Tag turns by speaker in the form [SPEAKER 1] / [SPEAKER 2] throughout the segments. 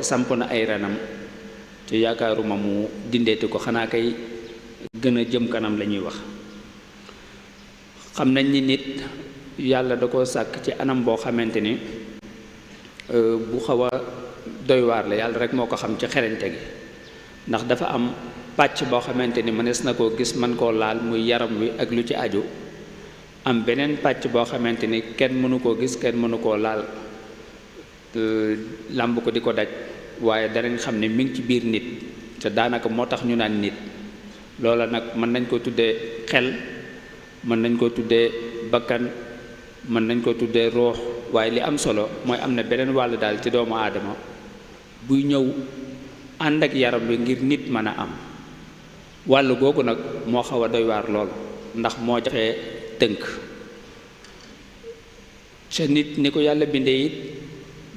[SPEAKER 1] samp na ay renam te yaakaaruma mu dindeeti ko, xanaa kay gën a jëm kanam la ñuy wax. xam nañ ni nit yàlla da koo sàkk ci anam boo xamante ni bu xaw a doy waar la, yàlla rek moo ko xam ci xerañte gi, ndax dafa am pàcc boo xamante ni mënees na koo gis man koo laal muy yaram wi ak lu ci aju, am beneen pàcc boo xamante ni kenn mënu koo gis, kenn mënu koo laal, làmb ko di ko daj, waaye danañ xam ne mi ngi ci biir nit, te daanaka moo tax ñu naan nit. loola nag mën nañ ko tuddee xel, mën nañ ko tuddee bakkan, mën nañ ko tuddee roox, waaye li am solo mooy am na beneen wàll daal ci doomu aadama buy ñëw ànd ak yaram wi ngir nit mën a am. wàll googu nag moo xaw a doy waar lool, ndax moo joxe tënk. ca nit ni ko yàlla bindee it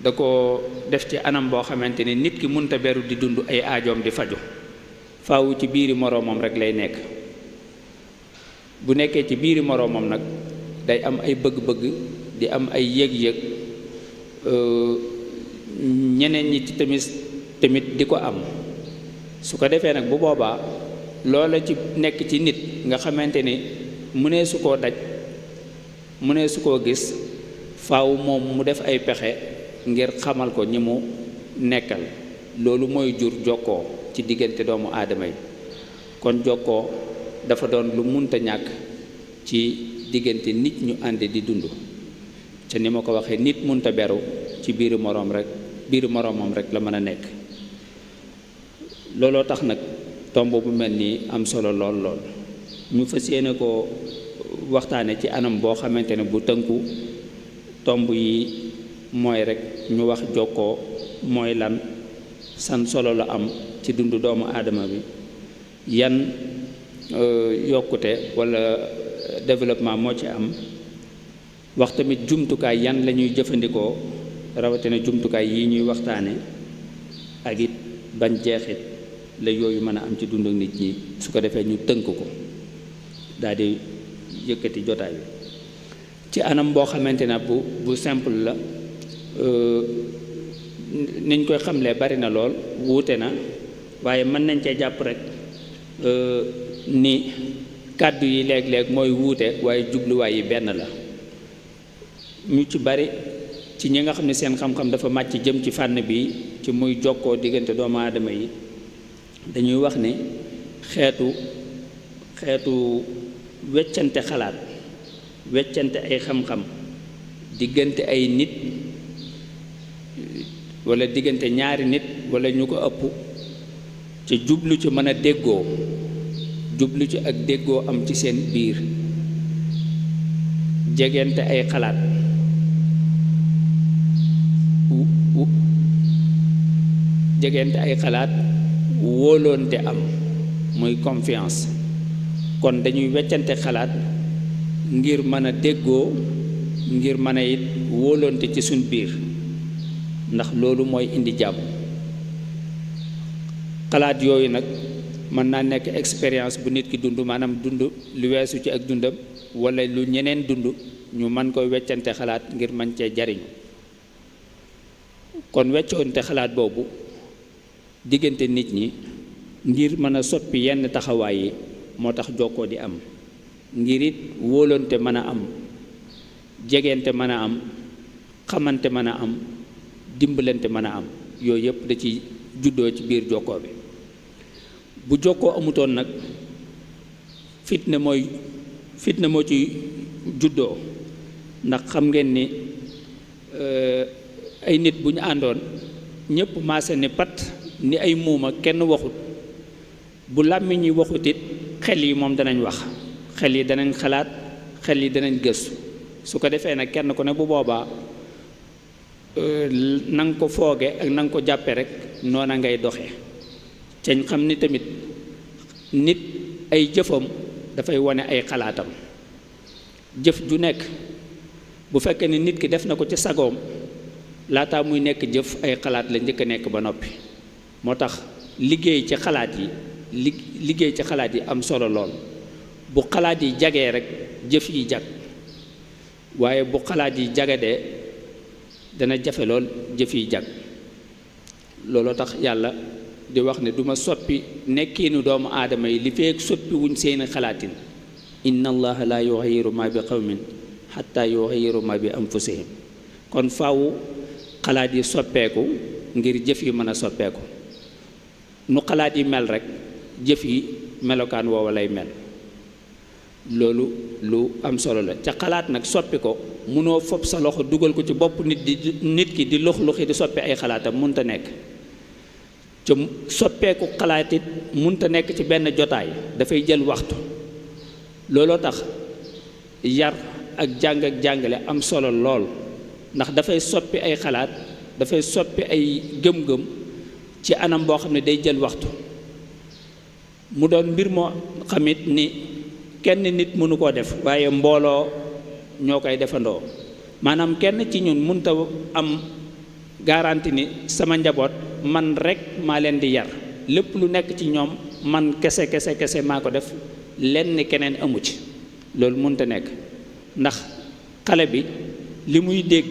[SPEAKER 1] da ko def ci anam boo xamante ni nit ki mënta beru di dund ay aajoom di faju, faawu ci biiri moroomam rek lay nekk. bu nekkee ci biiri moroomam nag day am ay bëgg-bëgg, di am ay yëg-yëg, ñeneen ñi ci tamit di ko am. su ko defee nag bu boobaa loola ci nekk ci nit nga xamante ni mënee su koo daj, mënee su koo gis, faaw moom mu def ay pexe ngir xamal ko ñi mu nekkal. loolu mooy jur jokkoo ci diggante doomu aadama yi. kon jokkoo dafa doon lu munta ñàkk ci diggante nit ñu ànd di dund. te ni ma ko waxee, nit munta beru ci biiru moroomam rek la mën a nekk. looloo tax nag tomb bu mel nii am solo lool lool. ñu fas yéene ko waxtaane ci anam boo xamante ne bu tënku. tomb yi mooy rek ñu wax jokkoo mooy lan, san solo la am ci dundu doomu aadama bi, yan yokkute walla développement moo ci am, wax tamit jumtukaay yan la ñuy jëfandikoo, rawatina jumtukaay yi ñuy waxtaane, ak it ban jeexit la yooyu mën a am ci dundu nit ñi. su ko defee ñu tënk ko daal di yëkkati jotaay bi ci anam boo xamante ne bu simple la. niñ koy xamlee bari na lool, wuute na, waaye mën nañ cee jàpp rek ni kàddu yi léeg-léeg mooy wuute, waaye jubluwaay yi benn la. ñu ci bari ci ñi nga xam ne seen xam-xam dafa màcc jëm ci fànn bi, ci muy jokkoo diggante doomu aadama yi, dañuy wax ni xeetu weccante xalaat, weccante ay xam-xam diggante ay nit wala diggante ñaari nit wala ñu ko ëpp, ci jublu ci mën a déggoo, jublu ci ak déggoo am ci seen biir, jegente ay xalaat, jegente ay xalaat, wóoloonte am muy confiance. kon dañuy weccante xalaat ngir mën a déggoo, ngir mën a it wóoloonte ci suñ biir, ndax loolu mooy indi jàmm. xalaat yooyu nag mën naa nekk expérience bu nit ki dund, maanaam dund lu weesu ci ak dundam, wala lu ñeneen dund, ñu mën koy weccante xalaat ngir mën cee jariñu. kon weccoonte xalaat boobu diggante nit ñi ngir mën a soppi yenn taxawaay yi moo tax jokkoo di am, ngir it wóolonte mën a am, jegente mën a am, xamante mën a am, dimbalante mën a am. yooyu yëpp da ci juddoo ci biir jokkoo bi. bu jokkoo amutoon nag fitna moo ci juddoo, ndax xam ngeen ni ay nit bu ñu àndoon ñëpp maase ni pat ni ay muuma, kenn waxut, bu làmmiñ yi waxut it xel yi moom danañ wax, xel yi danañ xalaat, xel yi danañ gëstu. su ko defee nag kenn ku ne bu boobaa na nga ko fooge ak na nga ko jàppe rek noona ngay doxee. cañ xam ni tamit nit ay jëfam dafay wane ay xalaatam. jëf ju nekk bu fekkee ni nit ki def na ko ci sagoom, laataa muy nekk jëf ay xalaat la njëkk a nekk ba noppi. moo tax liggéey ci xalaat yi am solo lool. bu xalaat yi jagee rek jëf yi jag, waaye bu xalaat yi jagadee dana jafe lool jëf yi jag. looloo tax yàlla di wax ne duma soppi nekkiinu doomu aadama yi li feek soppi wuñ seeni xalaatin inna allaha la yughayyiru ma bi qawmin hatta yughayyiru ma bi anfusihim kon faaw xalaat yi soppeeku ngir jëf yi mën a soppeeku nu xalaat yi mel rek jëf yi melokaan woowa lay mel loolu lu am solo la ca xalaat nag soppi ko munoo fopp sa loxo dugal ko ci bopp nit ki di lux-luxi di soppi ay xalaatam munta nekk ca soppeeku xalaat it munta nekk ci benn jotaay dafay jël waxtu looloo tax yar ak jàng ak jàngale am solo lool ndax dafay soppi ay xalaat dafay soppi ay gëm-gëm ci anam boo xam ne day jël waxtu mu doon mbir moo xamit ni kenn nit mënu koo def waaye mbooloo ñoo koy defandoo maanaam kenn ci ñun mënta am garanti ni sama njaboot man rek maa leen di yar lépp lu nekk ci ñoom man kese maa ko def lenn keneen amu ci loolu mënta nekk ndax xale bi li muy dégg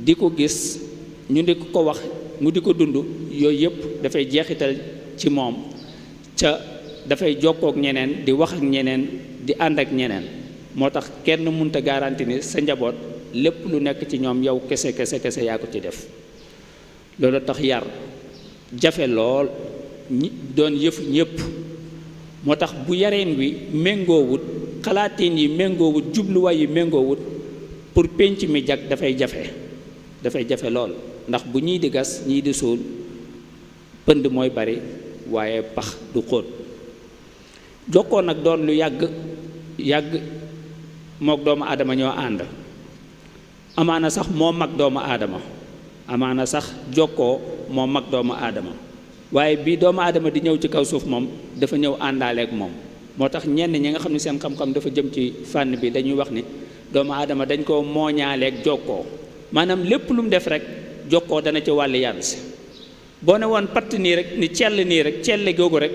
[SPEAKER 1] di ko gis ñu di ko wax mu di ko dund yooyu yëpp dafay jeexital ci moom ca dafay jokkook ñeneen di wax ak ñeneen di ànd ak ñeneen moo tax kenn mënta garanti ni sa njaboot lépp lu nekk ci ñoom yow kese yaa ko ci def loolu tax yar jafe lool ñi doon yëfu ñëpp moo tax bu yareen wi méngoowut xalaatiin yi méngoowut jubluwaay yi méngoowut pour pénc mi jag dafay jafe lool ndax bu ñii di gas ñii di suul pënd mooy bari waaye pax du xóot jokkoo nag doon lu yàgg mook doomu aadama ñoo ànd amaana sax moo mag doomu aadama amaana sax jokkoo moo mag doomu aadama waaye bii doomu aadama di ñëw ci kaw suuf moom dafa ñëw àndaaleek moom moo tax ñenn ñi nga xam ne seen xam-xam dafa jëm ci fànn bi dañuy wax ni doomu aadama dañ koo mooñaaleeg jokkoo maanaam lépp lu mu def rek jokkoo dana ci wàllu yàlla si boo ne woon patt nii rek ni cell googu rek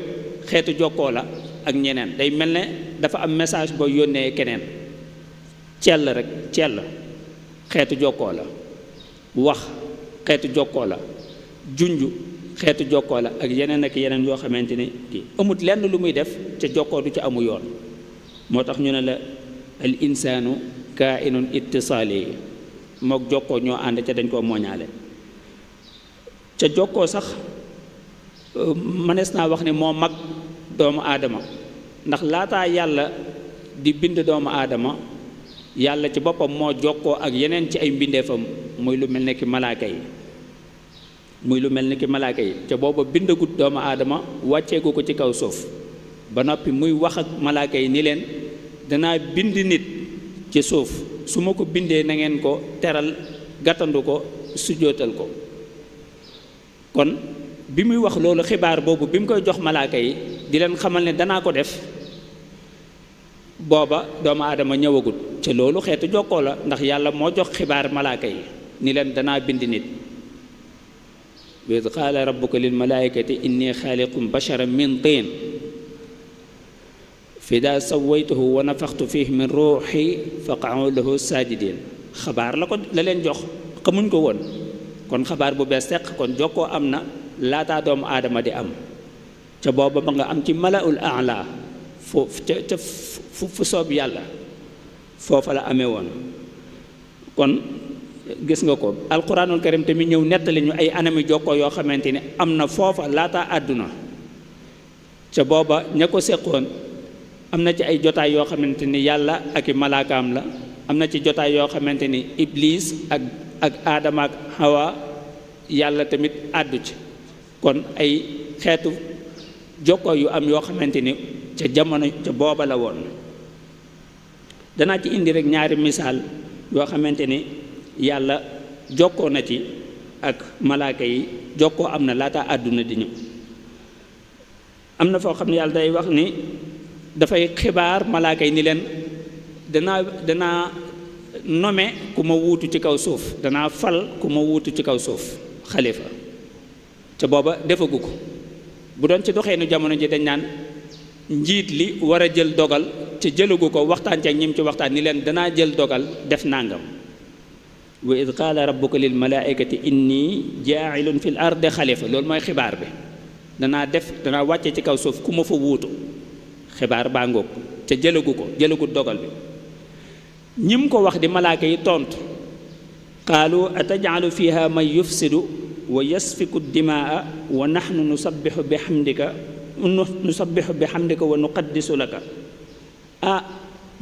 [SPEAKER 1] xeetu jokkoo la ak ñeneen day mel ne dafa am message boo yónnee keneen cell xeetu jokkoo la wax xeetu jokkoo la junj xeetu jokkoo la ak yeneen yoo xamante ni kii amut lenn lu muy def ca jokkoo du ci amu yoon moo tax ñu ne la al insaanu kaa'inun ittisaali mook jokkoo ñoo ànd ca dañ koo mooñaale ca jokkoo sax mënees naa wax ne moo mag doomu aadama ndax laataa yàlla di bind doomu aadama yàlla ci boppam moo jokkoo ak yeneen ci ay mbindeefam muy lu mel ne ki malaaka yi ca booba bindagut doomu aadama wàcceeku ko ci kaw suuf ba noppi muy wax ak malaaka yi ni leen danaa bind nit ci suuf su ma ko bindee na ngeen ko teral gàttandu ko sujjóotal ko kon bi muy wax loolu xibaar boobu bi mu koy jox malaaka yi di leen xamal ne danaa ko def booba doomu aadama ñëwagut ca loolu xeetu jokkoo la ndax yàlla moo jox xibaar malaaka yi ni leen danaa bind nit wa iz qaala rabbuka lil malaa'ikati inni xaaliqun basharan min tiin fa idaa sawaytuhu wa nafaxtu fiihi min ruuxi faqa'uu lahu saajidiin xabaar la leen jox xamuñ ko woon kon xabaar bu bees teq kon jokkoo am na laataa doomu aadama di am ca booba ba nga am ci malaul a'la fu soob yàlla foofa la amee woon kon gis nga ko alquranul karim tamit ñëw nettali ñu ay anami jokkoo yoo xamante ni am na foofa laataa àdduna ca booba ña ko seqoon am na ci ay jotaay yoo xamante ni yàlla ak i malaakaam la am na ci jotaay yoo xamante ni iblis ak aadama ak hawa yàlla tamit àddu ci kon ay xeetu jokkoo yu am yoo xamante ni ca jamono ca booba la woon danaa ci indi rek ñaari misaal yoo xamante ni yàlla jokkoo na ci ak malaaka yi jokkoo am na laata àdduna di ñëw am na foo xam ne yàlla day wax ni dafay xibaar malaaka yi ni leen danaa nome ku ma wuutu ci kaw suuf danaa fal ku ma wuutu ci kaw suuf xalifa ca booba defagu ko bu doon ci doxee nu jamono ji dañ naan njiit li war a jël dogal ca jëlagu ko waxtaan ci ak ñim ci waxtaan ni leen danaa jël dogal def nàngam wa id qaala rabbuka lil malaikati inni jaa'ilun fil ardi xalifa loolu mooy xibaar bi danaa wàcce ci kaw suuf ku ma fa wuutu xibaar baa ngoog ca jëlagu dogal bi ñim ko wax di malaaka yi tontu qaalu ataj'alu fiha man yufsidu wa yasfiku dimaa wa nahnu nusabbihu bi hamdika wa nuqaddisu laka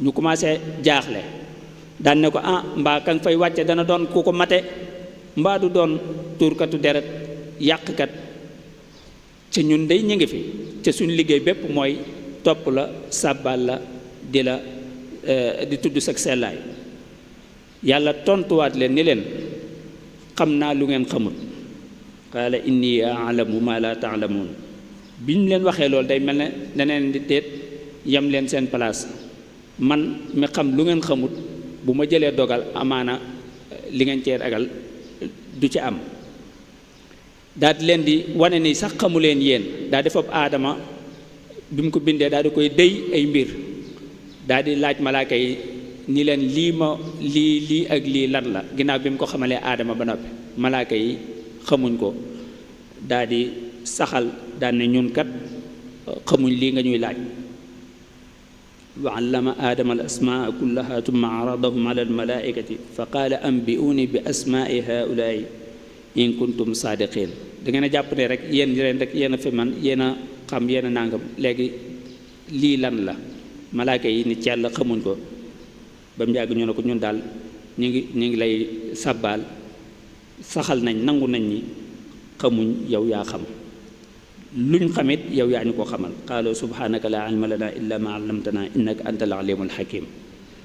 [SPEAKER 1] ñu commencé jaaxle daan ne ko mbaa ka nga fay wàcce dana doon ku ko mate mbaa du doon tuurkatu deret yàqkat ca ñun dey ñu ngi fi ca suñ liggéey bépp mooy topp la sàbbal la di tudd sag sellaay yàlla tontuwaat leen ni leen xam naa lu ngeen xamul qaala inni a'lamu ma la ta'lamun bi ñu leen waxee loolu day mel ne daneen di déet yem leen seen place man mi xam lu ngeen xamut bu ma jëlee dogal amaana li ngeen cee ragal du ci am daal di leen di wane ni sax xamu leen yéen daal di fab aadama bi mu ko bindee daal di koy déy ay mbir daal di laaj malaaka yi ni leen lii ak lii lan la ginnaaw bi mu ko xamalee aadama ba noppi malaaka yi xamuñ ko daal di saxal daan ne ñun kat xamuñ lii nga ñuy laaj wa allama aadama al asmaa kullaha tumma aradahum ala al malaikati fa qaala ambi'uni bi asmaai haulaai in kuntum saadiqin da ngeen a jàpp ne rek yéen leen rek yéen a fi man yéen a xam yéen a nàngam léegi lii lan la malaaka yi ni cell xamuñ ko ba mu yàgg ñu ne ko ñun daal ñu ngi lay sàbbaal saxal nañ nangu nañ ni xamuñ yow yaa xam luñ xamit yow yaa ñu ko xamal qaalu subhanaka la ilma lana illa ma allamtana innaka antal alimul hakim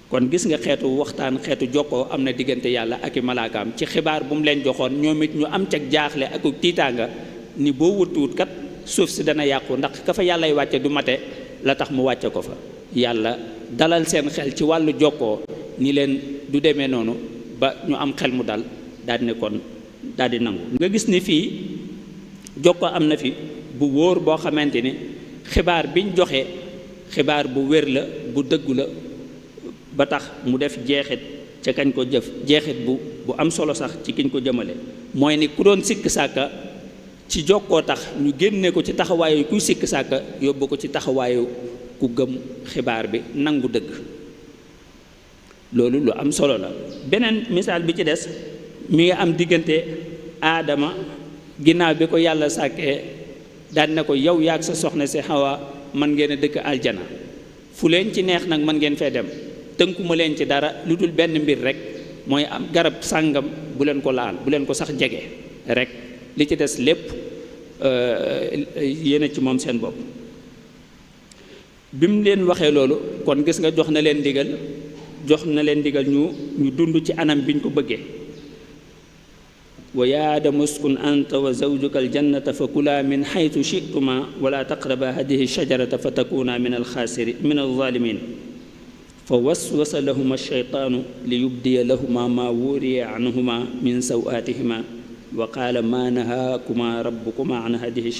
[SPEAKER 1] kon gis nga xeetu waxtaan xeetu jokkoo am na diggante yàlla ak i malaakaam ci xibaar bu mu leen joxoon ñoom it ñu am cag jaaxle ak tiitaanga ni boo wuttuwut kat suuf si dana yàqu ndax ka fa yàllay wàcce du mate la tax mu wàcce ko fa yàlla dalal seen xel ci wàllu jokkoo ni leen du demee noonu ba ñu am xel mu dal daal ne kon daal di nangu nga gis ni fii jokkoo am na fi bu wóor boo xamante ni xibaar biñ joxe xibaar bu wér la bu dëggu la ba tax mu def jeexit ca kañ ko jëf jeexit bu am solo sax ci kiñ ko jëmale mooy ni ku doon sikk sàkka ci jokkoo tax ñu génne ko ci taxawaayu kuy sikk sàkka yóbbu ko ci taxawaayu ku gëm xibaar bi nangu dëgg loolu lu am solo la beneen misaal bi ci des mi ngi am diggante aadama ginnaaw bi ko yàlla sàkkee daan na ko yow yaag sa soxna si Hawa man ngeen a dëkk aljana fu leen ci neex nag man ngeen fee dem tënkuma leen ci dara lu dul benn mbir rek mooy am garab sàngam bu leen ko laal bu leen ko sax jege rek li ci des lépp yéen a ci moom seen bopp bi mu leen waxee loolu kon gis nga jox na leen ndigal ñu dund ci anam biñ ko bëggee wa yaa aadamu uskun anta wa zawjuka aljannata fa kulaa min xaytu chituma wala taqraba hadihi shajarata fa takuna min alzalimin fa waswasa lahuma alcheytaanu li yubdiya lahuma ma wuriya anhuma min sawatihima wa qaala ma nahaakuma rabbukuma an hadihi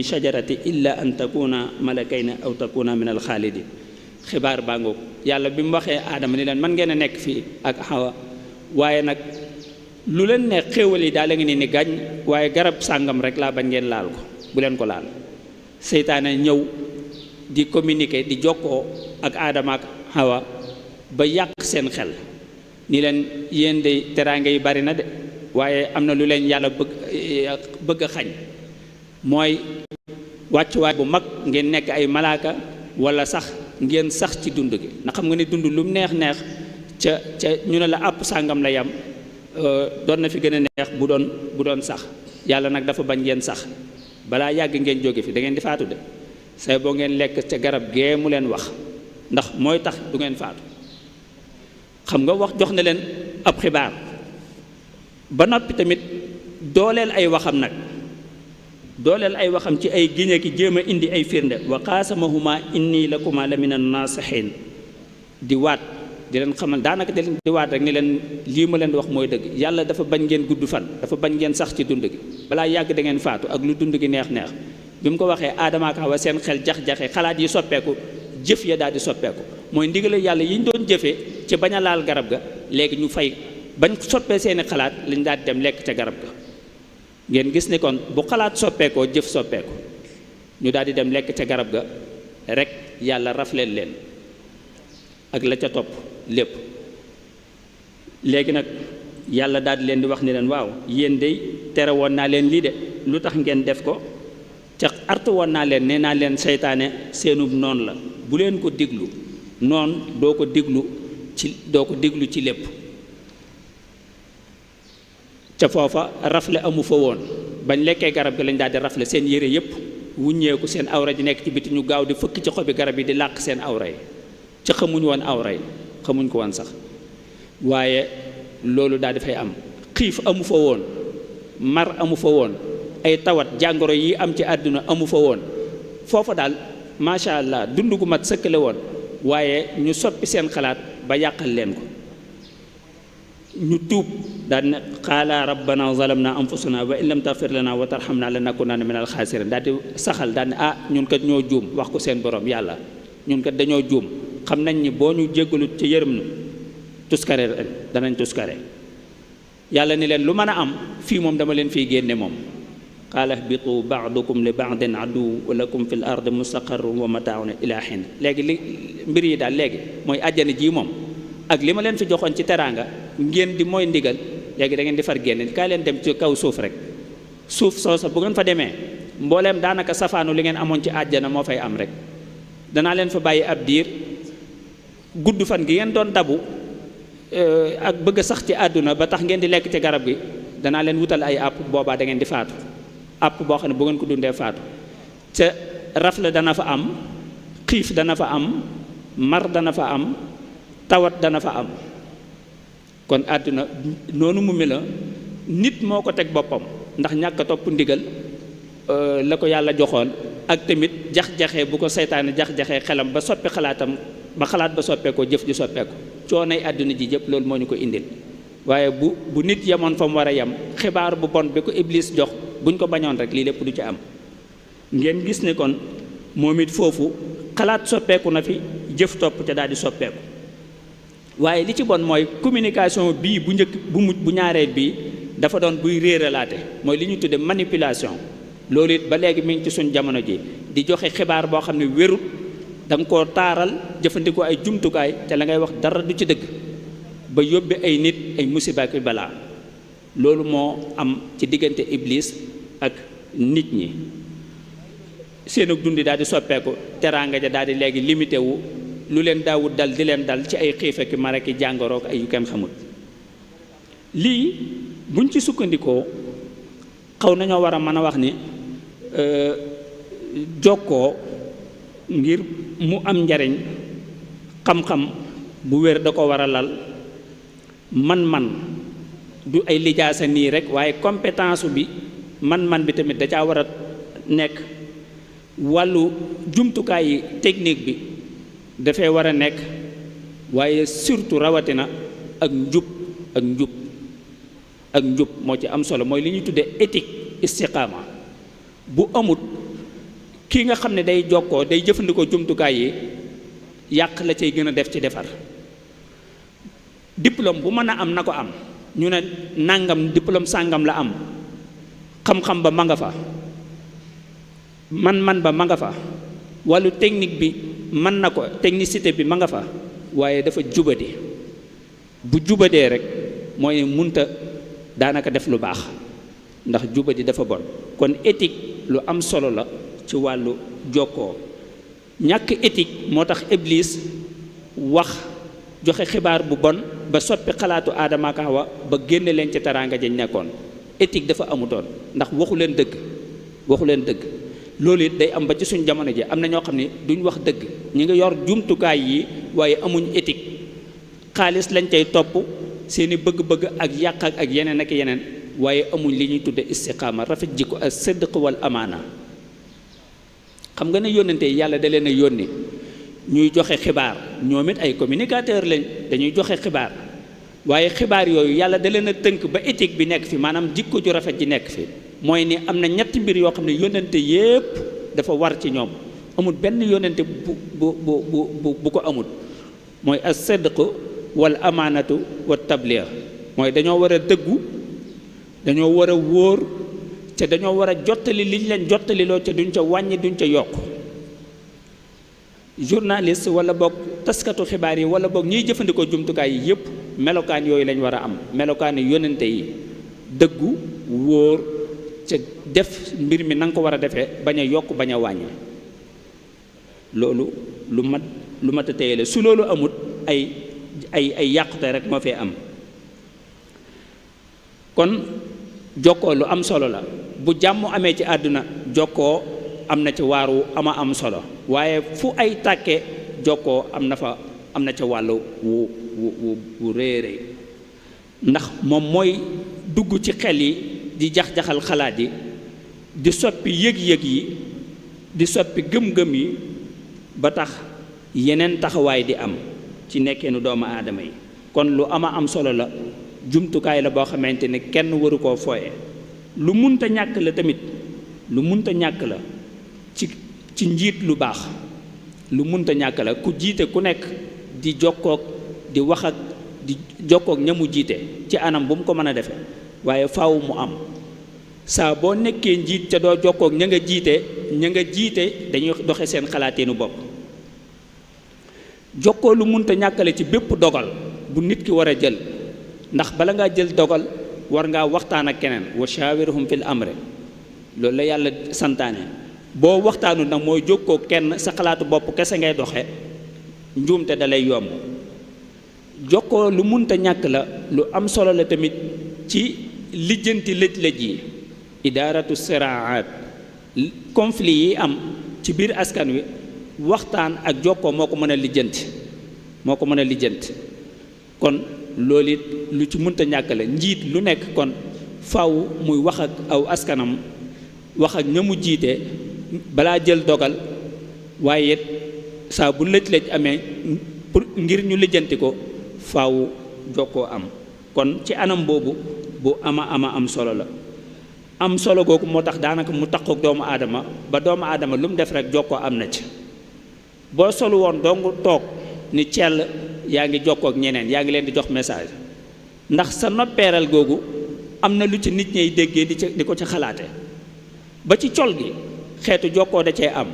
[SPEAKER 1] shajarati illa an takuna malakayni aw takuna min alxaalidin xibaar baa ngoog yàlla bi mu waxee aadama ni leen man ngeen a nekk fii ak Hawa waaye nag lu leen ne xéewal yi daal la ngi ni gàññ waaye garab sàngam rek laa bañ ngeen laal ko bu leen ko laal seytaane ñëw di communiquer di jokkoo ak aadama ak Hawa ba yàq seen xel ni leen yéen de teraanga yi bari na de waaye am na lu leen yàlla bëgg a xañ mooy wàccuwaay bu mag ngeen nekk ay malaaka wala sax ngeen sax ci dund gi ndax xam nga ne dund lu mu neex ca ñu ne la àpp sàngam la yam doon na fi gën a neex bu doon sax yàlla nag dafa bañ ngeen sax balaa yàgg ngeen jóge fi da ngeen di faatu de say boo ngeen lekk ca garab gee mu leen wax ndax mooy tax du ngeen faatu xam nga wax jox na leen ab xibaar ba noppi tamit dooleel ay waxam ci ay giñe ki jéem a indi ay firnde wa qaasamahuma inni lakuma la min an-naasihin di waat di leen xamal daanaka di waat rek ni leen lii ma leen di wax mooy dëgg yàlla dafa bañ ngeen gudd fan dafa bañ ngeen sax ci dund gi balaa yàgg da ngeen faatu ak lu dund gi neex bi mu ko waxee aadama ak Hawa seen xel jax-jaxe xalaat yi soppeeku jëf ya daal di soppeeku mooy ndigale yàlla yi ñu doon jëfee ci bañ a laal garab ga léegi ñu fay bañ soppee seeni xalaat lañ daal di dem lekk ca garab ga. ngeen gis ni kon bu xalaat soppeekoo jëf soppeeku ñu daal di dem lekk ca garab ga rek yàlla rafleel leen ak la ca topp lépp. léegi nag yàlla daal di leen di wax ni leen waaw yéen de tere woon naa leen lii de lu tax ngeen def ko ca artu woon naa leen nee naa leen seytaane seenub noon la bu leen ko diglu noon doo ko diglu ci lépp. ca foofa rafle amu fa woon bañ lekkee garab gi lañ daal di rafle seen yére yëpp wuññeeku seen awra ji nekk ci biti ñu gaaw di fëkk ci xobi garab yi di làq seen awra yi ca xamuñ woon awra yi xamuñ ko woon sax. waaye loolu daal di fay am xiif amu fa woon mar amu fa woon ay tawat jàngoro yi am ci àdduna amu fa woon foofa daal macha allah dund gu mat sëkkale woon waaye ñu soppi seen xalaat ba yàqal leen ko. ñu tuub daal ne qaala rabbana zalamna anfusana wa in lam taghfir lana wa tarhamna lanakunanna min alxaasirin daal di saxal daal ne ñun kat ñoo juum wax ko seen borom yàlla ñun kat dañoo juum xam nañ ni boo ñu jéggalut ci yërëm nu tuskare danañ tuskare. yàlla ni leen lu mën a am fii moom dama leen fiy génne moom. qaala ihbitu ba'dukum li ba'din aduwwun wa lakum fil ardi mustaqarrun wa mataa'un ilaa hiin. léegi li mbir yi daal léegi mooy àjjana ji moom ak li ma leen fi joxoon ci teraanga ngeen di mooy ndigal léegi da ngeen di far génne kaay leen dem ci kaw suuf rek suuf soosa bu ngeen fa demee mbooleem daanaka safaanu li ngeen amoon ci àjjana moo fay am rek. danaa leen fa bàyyi ab diir gudd fan gi ngeen doon dabu ak bëgg sax ci àdduna ba tax ngeen di lekk ci garab gi danaa leen wutal ay àpp boobaa da ngeen di faatu àpp boo xam ne bu ngeen ko dundee faatu. ca rafle dana fa am xiif dana fa am mar dana fa am tawat dana fa am. kon àdduna noonu mu mel nit moo ko teg boppam ndax ñàkk a topp ndigal la ko yàlla joxoon ak tamit jax-jaxee bu ko seytaane jax-jaxee xelam ba soppi xalaatam ba xalaat ba soppeekoo jëf ji soppeeku coonay àdduna ji jëpp loolu moo ñu ko indil. waaye bu nit yemoon fa mu war a yem xibaar bu bon bi ko Iblis jox buñ ko bañoon rek lii lépp du ci am. ngeen gis ne kon moom it foofu xalaat soppeeku na fi jëf topp ca daal di soppeeku. waaye li ci bon mooy communication bii bu njëkk bu ñaareel bii dafa doon buy réeralaate mooy li ñu tudde manipulation. loolu it ba léegi mi ngi ci suñ jamono ji di joxe xibaar boo xam ne wérut da nga koo taaral jëfandikoo ay jumtukaay te la ngay wax dara du ci dëgg ba yóbbe ay nit ay musiba ak balaa. loolu moo am ci diggante Iblis ak nit ñi seenug dundi daal di soppeeku teraanga ja daal di léegi limité wu lu leen daawut dal di leen dal ci ay xiif ak mar ak jàngorook ay yu kenn xamul. lii buñ ci sukkandikoo xaw nañoo war a mën a wax ni jokkoo ngir mu am njariñ xam-xam bu wér da ko war a lal man-man du ay lijaasa nii rek waaye compétence bi man-man bi tamit da caa war a nekk. wàllu jumtukaay yi technique bi dafay war a nekk waaye surtout rawatina ak njub moo ci am solo mooy li ñuy tuddee éthique istiqaama bu amut kii nga xam ne day jokkoo day jëfandikoo jumtukaay yi yàq la cay gën a def ci defar. diplôme bu mën a am na ko am ñu ne nangam diplôme sàngam la am xam-xam ba ma nga fa man ba ma nga fa wàllu technique bi mën na ko technicité bi ma nga fa waaye dafa jubadi bu jubadee rek mooy munta daanaka def lu baax ndax jubadi dafa bon. kon éthique lu am solo la ci wàllu jokkoo. ñàkk éthique moo tax Iblis wax joxe xibaar bu bon ba soppi xalaatu Aadama ak Hawa ba génne leen ci teraanga jañ nekkoon. éthique dafa amutoon ndax waxu leen dëgg loolu it day am ba ci suñ jamono ji am na ñoo xam ne duñ wax dëgg ñi ngi yor jumtukaay yi waaye amuñ éthique xaalis lañ cay topp seeni bëgg-bëgg ak yàq ak yeneen ak yeneen waaye amuñ li ñuy tudde istiqaama rafet jikko ak sidq wal amaana. xam nga ne yónnante yi yàlla da leen a yónni ñuy joxe xibaar ñoom it ay communicateur lañ dañuy joxe xibaar waaye xibaar yooyu yàlla da leen a tënk ba éthique bi nekk fi maanaam jikko ju rafet ji nekk fi. mooy ni am na ñetti mbir yoo xam ne yónnante yépp dafa war ci ñoom amul benn yónnante bu ko amul mooy as-sidq wal amaanatu wa tabliir mooy dañoo war a dëggu dañoo war a wóor te dañoo war a jottali liñ leen jottaliloo te duñ ca wàññi duñ ca yokk journaliste wala boog taskatu xibaar yi wala boog ñiy jëfandikoo jumtukaay yi yëpp melokaan yooyu lañ war a am melokaan yonente yi dëggu wóor ca def mbir mi na nga ko war a defee bañ a yokk bañ a wàññi loolu lu mat a téye su loolu amut ay yàqute rek moo fee am kon jokkoo lu am solo la bu jàmm amee ci àdduna jokkoo am na ci waaru am solo waaye fu ay tàkke jokkoo am na ca wàllu wu rëy ndax moom mooy dugg ci xel yi di jax-jaxal xalaat yi di soppi yëg-yëg yi di soppi gëm-gëm yi ba tax yeneen taxawaay di am ci nekkeenu doomu aadama yi kon lu am solo la jumtukaay la boo xamante ne kenn waru koo fooye lu munta ñàkk la tamit lu munta ñàkk la ci njiit lu baax lu munta ñàkk la ku jiite ku nekk di jokkoog di wax ak di jokkoog ña mu jiite ci anam bu mu ko mën a defe waaye faaw mu am saa boo nekkee njiit ca doo jokkoog ña nga jiite dañuy doxe seen xalaateenu bopp jokkoo lu munta ñàkkale ci bépp dogal bu nit ki war a jël ndax bala ngaa jël dogal war ngaa waxtaan ak keneen wa shawirhum fil amri loolu la yàlla santaane boo waxtaanu nag mooy jokkoo kenn sa xalaatu bopp kese ngay doxe njuumte da lay yomb jokkoo lu munta ñàkk la lu am solo la tamit ci lijjanti lëj-lëj yi idaaratu siraat conflit yi am ci biir askan wi waxtaan ak jokkoo moo ko mën a lijjanti kon loolu it lu ci munta ñàkk la njiit lu nekk kon faw muy wax ak aw askanam wax ak ña mu jiite balaa jël dogal waaye it saa bu lëj-lëj amee pour ngir ñu lijjanti ko faw jokkoo am kon ci anam boobu bu am solo la am solo googu moo tax daanaka mu takkook doomu aadama ba doomu aadama lu mu def rek jokkoo am na ci boo solu woon dong toog ni cell yaa ngi jokkoo ak ñeneen yaa ngi leen di jox message ndax sa noppeeral googu am na lu ci nit ñay déggee di ko ci xalaate ba ci col gi xeetu jokkoo da cee am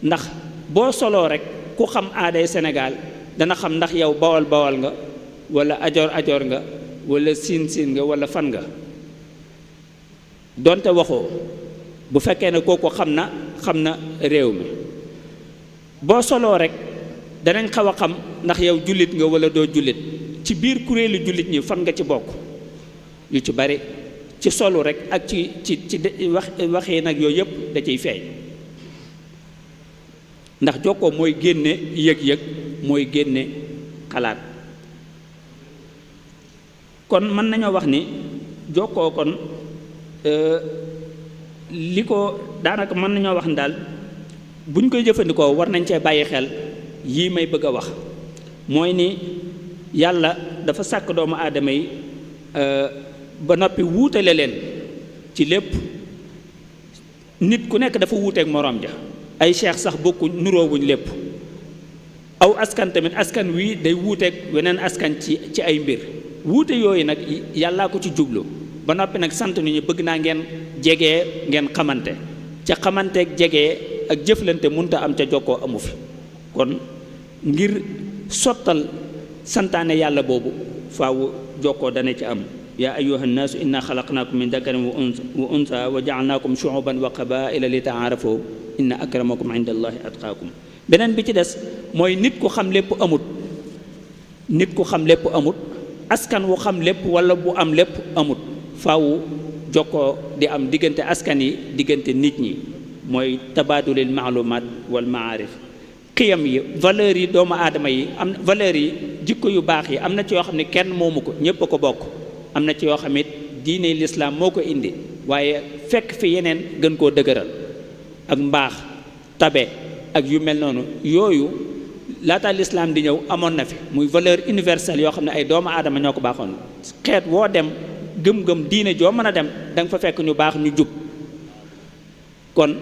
[SPEAKER 1] ndax boo soloo rek ku xam aaday Sénégal dana xam ndax yow bawal nga wala ajoor nga wala siin nga wala fan nga donte waxoo bu fekkee ne kooku xam na réew mi boo soloo rek danañ xaw a xam ndax yow jullit nga wala doo jullit ci biir kuréelu jullit ñi fan nga ci bokk yu ci bari ci solu rek ak ci waxee nag yooyu yëpp da ciy feeñ ndax jokkoo mooy génne yëg-yëg mooy génne xalaat kon mën nañoo wax ni jokkoo kon li ko daanaka mën nañoo wax ni daal buñ koy jëfandikoo war nañ cee bàyyi xel yii may bëgg a wax mooy ni yàlla dafa sàkk doomu aadama yi ba noppi wuutale leen ci lépp nit ku nekk dafa wuuteek moroom ja ay cheikh sax bokku nuroowuñ lépp aw askan tamit askan wi day wuuteek weneen askan ci ay mbir wuute yooyu nag yàllaa ko ci jublu ba noppi nag sant nit ñi bëgg naa ngeen jegee ngeen xamante ca xamanteek jegee ak jëflante munta am ca jokkoo amu fi kon ngir sottal santaane yàlla boobu faaw jokkoo dana ci am yaa ayyuha nnaasu inna xalaqnaakum min dakarin wa unsa wa jaalnaakum shuuban wa qabaila li taarafu inna akramakum inda allahi atqaakum beneen bi ci des mooy nit ku xam lépp amut askan wu xam lépp wala bu am lépp amut faaw jokkoo di am diggante askan yi diggante nit ñi mooy tabaadulil maalumaat wal maarif xiyam yi valeurs yi doomu aadama yi am valeurs yi jikko yu baax yi am na ci yoo xam ne kenn moomu ko ñépp a ko bokk am na ci yoo xam ne diine lislaam moo ko indi waaye fekk fi yeneen gën koo dëgëral ak mbaax tabe ak yu mel noonu yooyu laata lislaam di ñëw amoon na fi muy valeur universelle yoo xam ne ay doomu aadama ñoo ko baaxoon xeet woo dem gëm-gëm diine joo mën a dem da nga fa fekk ñu baax ñu jub kon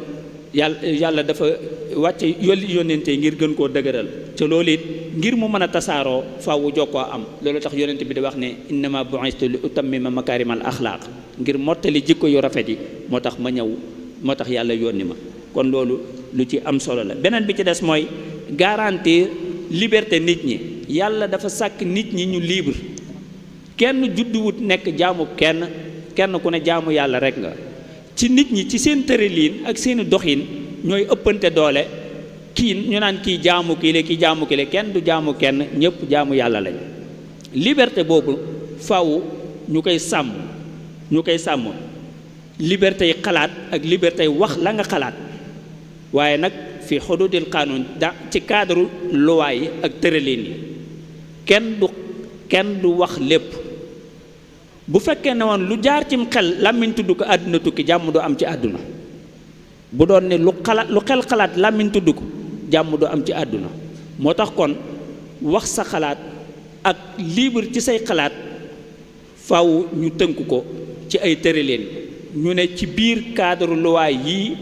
[SPEAKER 1] yàlla dafa wàcce yónnente ngir gën koo dëgëral te loolu it ngir mu mën a tasaaroo faawu jokkoo am. loolu tax yonent bi di wax ne innama bu'istu li utammima makarimal axlaaq, ngir mottali jikko yu rafet yi moo tax ma ñëw, moo tax yàlla yónni ma. kon loolu lu ci am solo la. beneen bi ci des mooy garantir liberté nit ñi. yàlla dafa sàkk nit ñi ñu libre, kenn judduwut nekk jaamu kenn, kenn ku ne jaamu yàlla rek nga. ci nit ñi ci seen tërëliin ak seeni doxin ñooy ëppante doole, kii ñu naan kii jaamu kii la, kii jaamu kii la. kenn du jaamu kenn, ñëpp jaamu yàlla lañ. liberté boobu faw ñu koy sàmm, ñu koy sàmm. liberté yi xalaat ak liberté yi wax la nga xalaat, waaye nag fi xududil qaanuun ci cadre loi yi ak tërëliin yi. kenn du wax lépp. bu fekkee ne woon lu jaar cim xel làmmiñ tudd ko àdduna tukki, jàmm du am ci àdduna. bu doon ne lu xel xalaat làmmiñ tudd ko, jàmm du am ci àdduna. moo tax kon wax sa xalaat ak libre ci say xalaat faw ñu tënk ko ci ay tërëliin. ñu ne ci biir cadre loi yii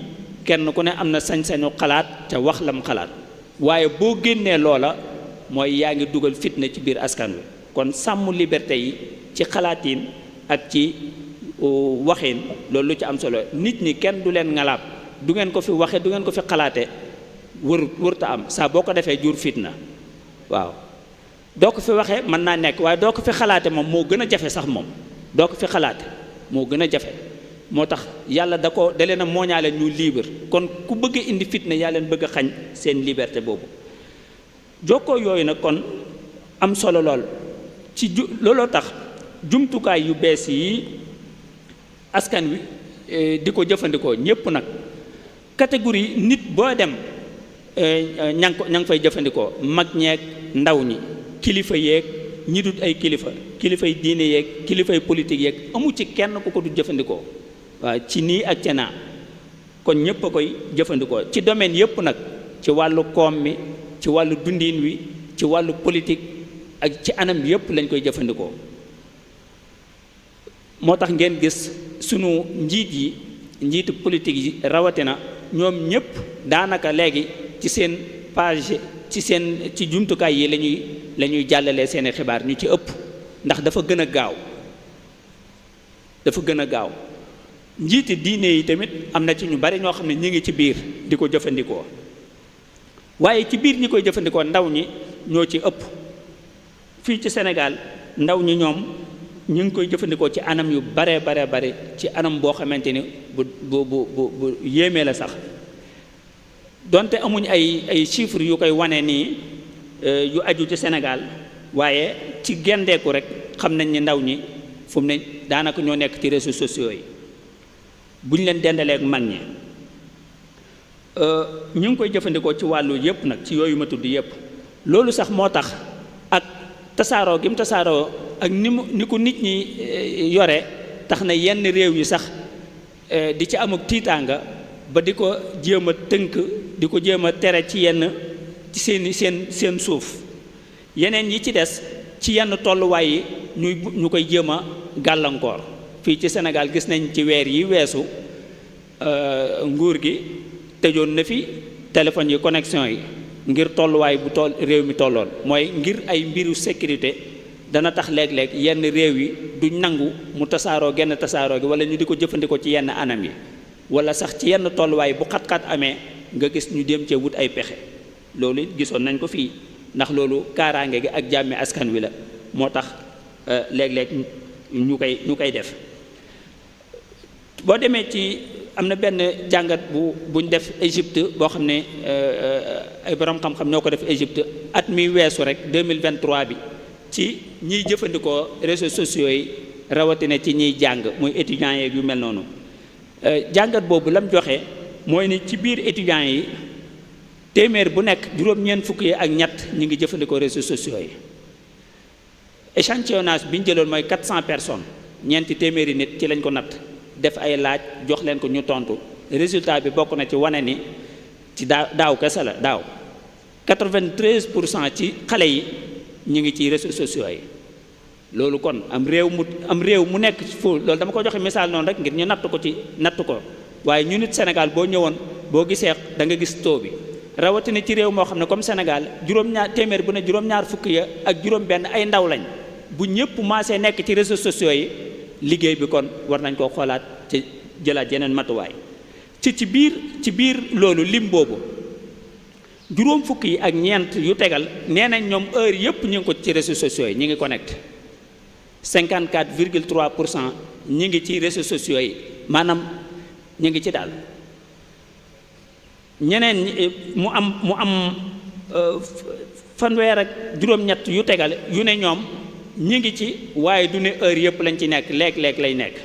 [SPEAKER 1] kenn ku ne am na sañ-sañu xalaat ca wax lam xalaat, waaye boo génnee loola mooy yaa ngi dugal fitna ci biir askan wi. kon sàmm liberté yi ci xalaatiin ak ci waxin, loolu lu ci am solo. nit ñi kenn du leen ngalaab, du ngeen ko fi waxe, du ngeen ko fi xalaate, wërta am. saa boo ko defee jur fitna. waaw doo ko fi waxee mën naa nekk, waaye doo ko fi xalaate moom moo gën a jafe sax. moom doo ko fi xalaate moo gën a jafe. moo tax yàlla da leen a mooñaale ñu libre. kon ku bëgg a indi fitna yaa leen bëgg a xañ seen liberté boobu. jokkoo yooyu nag kon am solo lool. looloo tax jumtukaay yu bees yi askan wi di ko jëfandikoo ñépp nag, catégorie nit boo dem ña ngi fay jëfandikoo. mag ñeeg ndaw ñi, kilifa yeeg ñi dut ay kilifay diine yeeg kilifay politique yeeg, amu ci kenn ku ko du jëfandikoo. waaw ci nii ak ca naa. kon ñëpp a koy jëfandikoo ci domaine yëpp nag, ci wàllu koom mi, ci wàllu dundin wi, ci wàllu politique, ak ci anam yëpp lañ koy jëfandikoo. moo tax ngeen gis sunu njiitu politique yi rawatina ñoom ñëpp daanaka léegi ci seen page ci jumtukaay yi la ñuy jàllalee seeni xibaar, ñu ci ëpp, ndax dafa gën a gaaw. njiiti diine yi tamit am na ci ñu bari ñoo xam ne ñi ngi ci biir di ko jëfandikoo, waaye ci biir ñi koy jëfandikoo ndaw ñi ñoo ci ëpp. fii ci Sénégal ndaw ñi ñoom ñu ngi koy jëfandikoo ci anam yu bare, ci anam boo xamante ni bu yéemee la sax. donte amuñ ay chiffres yu koy wane nii yu aju ci Sénégal, waaye ci gendeeku rek xam nañ ni ndaw ñi fu mu ne daanaka ñoo nekk ci réseaux sociaux yi bu ñu leen dendalee ak mag ñi. ñu ngi koy jëfandikoo ci wàllu yëpp nag, ci yooyu ma tudd yëpp. loolu sax moo tax ak tasaaroo gi mu tasaaroo ak ni ko nit ñi yore, tax na yenn réew yi sax di ci am ak tiitaanga ba di ko jéem a tënk, di ko jéem a tere ci seen suuf. yeneen yi ci des ci yenn tolluwaay yi ñu koy jéem a gàllankoor. fii ci Sénégal gis nañ ci weer yi weesu nguur gi tëjoon na fi téléphone yi, connexion yi, ngir tolluwaay bu réew mi tolloon. mooy ngir ay mbiru sécurité dana tax léeg-léeg yenn réew yi duñ nangu mu tasaaroo genn tasaaroo gi, wala ñu di ko jëfandikoo ci yenn anam yi, wala sax ci yenn tolluwaay bu xat-xat amee nga gis ñu dem cee wut ay pexe. loolu gisoon nañ ko fii, ndax loolu kaaraange gi ak jàmmi askan wi la. moo tax léeg-léeg ñu koy def. boo demee ci am na benn jàngat buñ def Égypte boo xam ne ay borom xam-xam ñoo ko def Égypte at mi weesu rek 2023 bi, ci ñiy jëfandikoo réseaux sociaux yi, rawatina ci ñiy jàng muy étudiants yeeg yu mel noonu. jàngat boobu lam joxe mooy ni ci biir étudiants yi téeméer bu nekk juróom-ñeent fukk yi ak ñett ñi ngi jëfandikoo réseaux sociaux yi. échantillonnage bi ñu jëloon mooy 400 personnes, ñeenti téeméeri nit ci lañ ko natt, def ay laaj jox leen ko ñu tontu. résultat bi bokk na ci wane ni ci daaw kese la daaw 93% ci xale yi ñu ngi ci réseaux sociaux yi. loolu kon am réew mu nekk foofu, loolu dama ko joxe misaal noonu rek ngir ñu natt ko, waaye ñu nit Sénégal boo ñëwoon boo gisee da nga gis taux bi rawatina ci réew moo xam ne comme Sénégal juróom-ñaar téeméer bu ne juróom-ñaar fukk ya ak juróom-benn ay ndaw lañ bu ñëpp maasee nekk ci réseaux sociaux yi liggéey bi kon war nañ koo xoolaat ci jëlaat yeneen matuwaay ci biir loolu lim boobu juróom fukk yi ak ñeent yu tegal nee nañ ñoom heure yëpp ñu ngi ko ci réseaux sociaux yi ñu ngi connecté 54,3% ñi ngi ci réseaux sociaux yi maanaam ñu ngi ci daal ñeneen mu am fanweer ak juróom-ñett yu tegal yu ne ñoom ñi ngi ci waaye du ne heure yëpp lañ ci nekk léeg-léeg lay nekk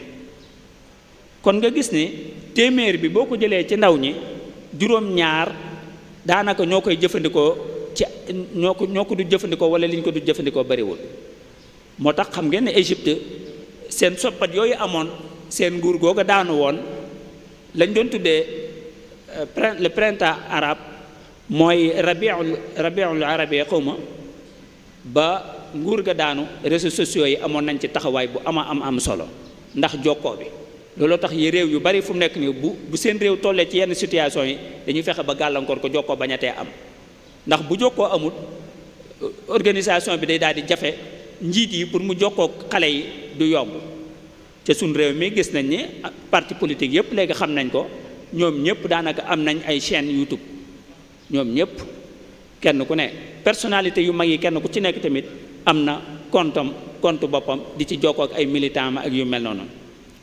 [SPEAKER 1] kon nga gis ni téeméer bi boo ko jëlee ci ndaw ñi juróom-ñaar daanaka ñoo koy jëfandikoo ci ñoo ko du jëfandikoo wala liñ ko du jëfandikoo bariwul moo tax xam ngeen ne Égypte seen soppat yooyu amoon seen nguur googa daanu woon lañ doon tuddee le printemps arabe mooy rabiul arabi xawma ba nguur ga daanu réseaux sociaux yi amoon nañ ci taxawaay bu am solo ndax jokkoo bi looloo tax yi réew yu bari fu mu nekk nii bu seen réew tollee ci yenn situation yi dañuy fexe ba gàllankoor ko jokkoo bañatee am ndax bu jokkoo amul organisation bi day daal di jafe njiit yi pour mu jokkoo xale yi du yomb ca suñ réew mi gis nañ ni parti politique yëpp léegi xam nañ ko ñoom ñëpp daanaka am nañ ay chaîne YouTube ñoom ñëpp kenn ku ne personnalité yu mag yi kenn ku ci nekk tamit am na compte boppam di ci jokkoo ak ay militant ak yu mel noonu